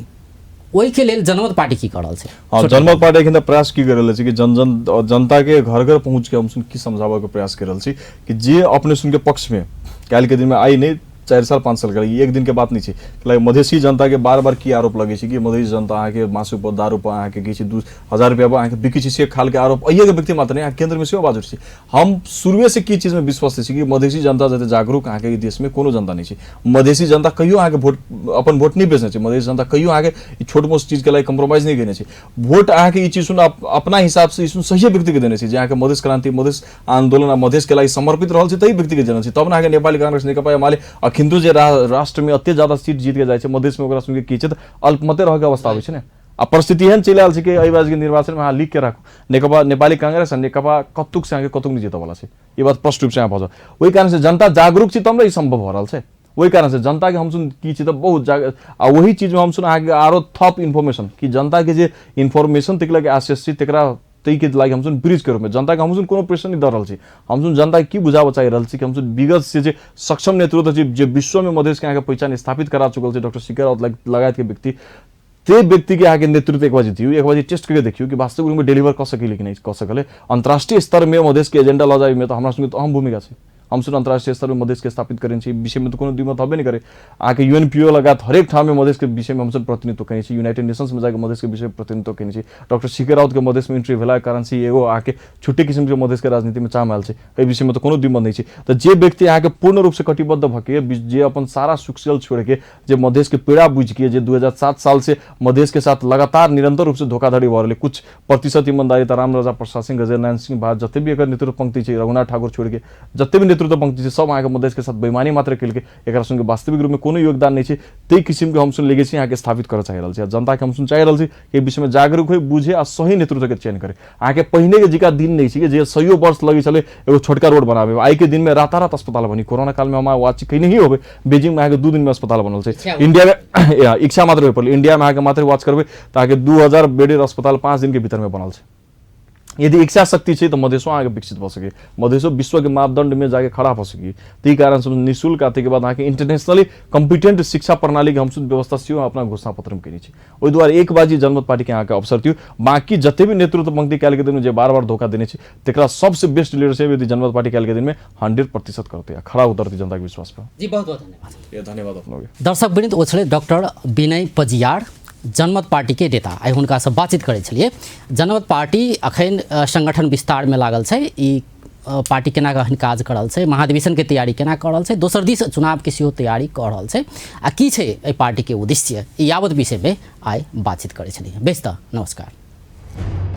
ओहिके लेल जनमत पार्टी की कऽ रहल छै? हाँ, जनमत पार्टी एखन तऽ प्रयास की कर रहल छै कि जन जन जनता के घर घर पहुँच के हम सुन की समझाबऽ के प्रयास कर रहल छी कि जे अपने सुन के पक्ष में काल्हि के दिन में आइ नहि 4 साल 5 साल के एक दिन के बात नहीं छै। लाइक मधेसी जनता के बार बार की आरोप लगे छै कि मधेसी जनता अहाँके मासु पर दारू पर अहाँके की छै 2000 रुपया पर अहाँके बिकै छै, से खाल के आरोप अहिए के व्यक्ति मात्र नहीं, अहाँ केंद्र में सेहो बाजू छै। हम शुरुए से की चीज में विश्वस्त छी कि मधेसी जनता जते जागरूक अहाँके ई देश में कोनो जनता नहीं छै। मधेसी जनता कहियो अहाँके वोट अपन वोट नहीं बेचने छै, मधेसी जनता कहियो अहाँके ई छोट मोट चीज के लागि कॉम्प्रोमाइज नहीं केने छै। वोट अहाँके ई चीज सुन अपना हिसाब से ई सुन सही व्यक्ति के देने छै जे अहाँके मधेस क्रांति मधेस आंदोलन आ मधेस के लागि समर्पित रहल छै तही व्यक्ति के देने छै। तब ने अहाँके नेपाली कांग्रेस नेकपा एमाले अखिंदो जे राष्ट्र में अते ज्यादा सीट जीत के जाइ छै, मधेस में ओकरा सुन के की छै तऽ अल्पमते रहके अवस्था आबै छै ने। आ परिस्थिति एहन चलि आयल छै कि एहि बार के निर्वाचन में अहाँ लिख के राखू नेकपा नेपाली कांग्रेस आ नेकपा कतुक से अहाँके कतुक नहि जीतऽ वाला छै, ई बात स्पष्ट रूप से अहाँ भऽ जाउ। ओहि कारण से जनता जागरूक छी तब ने ई संभव भऽ रहल छै। ओहि कारण से जनता के हम सुन की छै तऽ बहुत जाग आ वही चीज में हम सुन अहाँके आरो थप इन्फॉर्मेशन कि जनता के जे इन्फॉर्मेशन तक लगे आशेष छै तकरा ताहिके लागि हमसब ब्रिजके रूपमे जनताके हमसब कोनो प्रेशर नहि दऽ रहल छी। हमसब जनताके की बुझाबऽ चाहि रहल छी कि हमसब विगत से जे सक्षम नेतृत्व छै, जे विश्वमे मधेशके अहाँके पहिचान स्थापित करा चुकल छै डॉक्टर शिखर राउत लगायतके व्यक्ति, ते व्यक्तिके अहाँके नेतृत्व एक बाजी दियौ, एक बाजी टेस्ट करके देखियौ कि वास्तविक रूपमे डिलीवर कऽ सकलै कि नहि कऽ सकलै। अंतर्राष्ट्रीय स्तरमे मधेशके एजेंडा लऽ जाइमे तऽ हमरा सबके तऽ अहम भूमिका छै। हमसब अंतर्राष्ट्रीय स्तरमे मधेशके स्थापित करेने छी, विषयमे तऽ कोनो द्विमत हबे नहि करे। अहाँके यूएनपीओ लगायत हरेक ठाममे मधेशके विषयमे हमसब प्रतिनिधित्व कयने छी, यूनाइटेड नेशंसमे जाके मधेशके विषयमे प्रतिनिधित्व कयने छी। डॉक्टर शिखर राउतके मधेशमे एंट्री भेलाके कारण से एगो अहाँके छुट्टे किसिमके मधेशके राजनीतिमे चाम आयल छै, एहि विषयमे तऽ कोनो द्विमत नहि छै। तऽ जे व्यक्ति अहाँके पूर्ण रूपसँ कटिबद्ध भऽ के जे अपन सारा सुख छोड़िके, जे मधेशके पीड़ा बुझिके, जे 2007 साल से मधेशके साथ लगातार निरंतर रूपसँ धोखाधड़ी भऽ रहलै, कुछ प्रतिशत ईमानदारी तऽ राम राजा प्रसाद सिंह, गजेन्द्र नारायण सिंह भा जते भी एकर नेतृत्व पंक्ति छै, रघुनाथ ठाकुर छोड़िके जते भी नेतृत्व पंक्ति छै, सब अहाँके मधेशके साथ बेईमानी मात्र केलकै, एकरा संगे वास्तविक रूपमे कोनो योगदान नहि छै। ताहि किसिमके हमसब लेगेसी अहाँके स्थापित करऽ चाहि रहल छी। आ जनताके हमसब चाहि रहल छी कि एहि विषयमे जागरूक होइ, बुझे आ सही नेतृत्वके चयन करे। अहाँके पहिनेके जिका दिन नहि छै जे सैयो वर्ष लगै छलै एगो छोटका रोड बनाबे, आइके दिनमे रातारात अस्पताल बनी। कोरोना कालमे हम वाची कहीं नहीं होबे, बीजिंगमे अहाँके 2 दिनमे अस्पताल बनल छै। इंडियामे इच्छा मात्र होय पड़ल, इंडियामे अहाँके मात्र वाच करबै तऽ अहाँके 2000 बेडेर अस्पताल 5 दिनके भीतरमे बनल छै। यदि इच्छा शक्ति छै तऽ मधेशो अहाँके विकसित भऽ सकै, मधेशो विश्वके मापदण्डमे जाके खड़ा भऽ सकै। ताहि कारण सब निःशुल्क आ ताहिके बाद अहाँके इंटरनेशनली कम्पिटेंट शिक्षा प्रणालीके हमसब व्यवस्था सेहो अपना घोषणा पत्रमे कयने छी। ओहि दुआरे एक बाजी जनमत पार्टीके अहाँके अवसर दियौ। बाँकी जते भी नेतृत्व पंक्ति काल्हिके दिनमे जे बार बार धोखा देने छै, तकरा सबसे बेस्ट लीडरशिप यदि जनमत पार्टी काल्हिके दिनमे 100% करतै आ खड़ा उतरतै जनताके विश्वास पर। जी, बहुत बहुत धन्यवाद। धन्यवाद अपनोके। दर्शक वृन्द, ओ छलै डॉक्टर विनय पजियार, जनमत पार्टीके नेता। आइ हुनकासँ बातचीत करै छलियै। जनमत पार्टी अखन संगठन विस्तारमे लागल छै, ई पार्टी केना अखन काज कऽ रहल छै, महाधिवेशनके तैयारी केना कऽ रहल छै, दोसर दिस चुनावके सेहो तैयारी कऽ रहल छै, आ की छै एहि पार्टीके उद्देश्य, ई यावत विषयमे आइ बातचीत करै छलियै। बेस तऽ नमस्कार।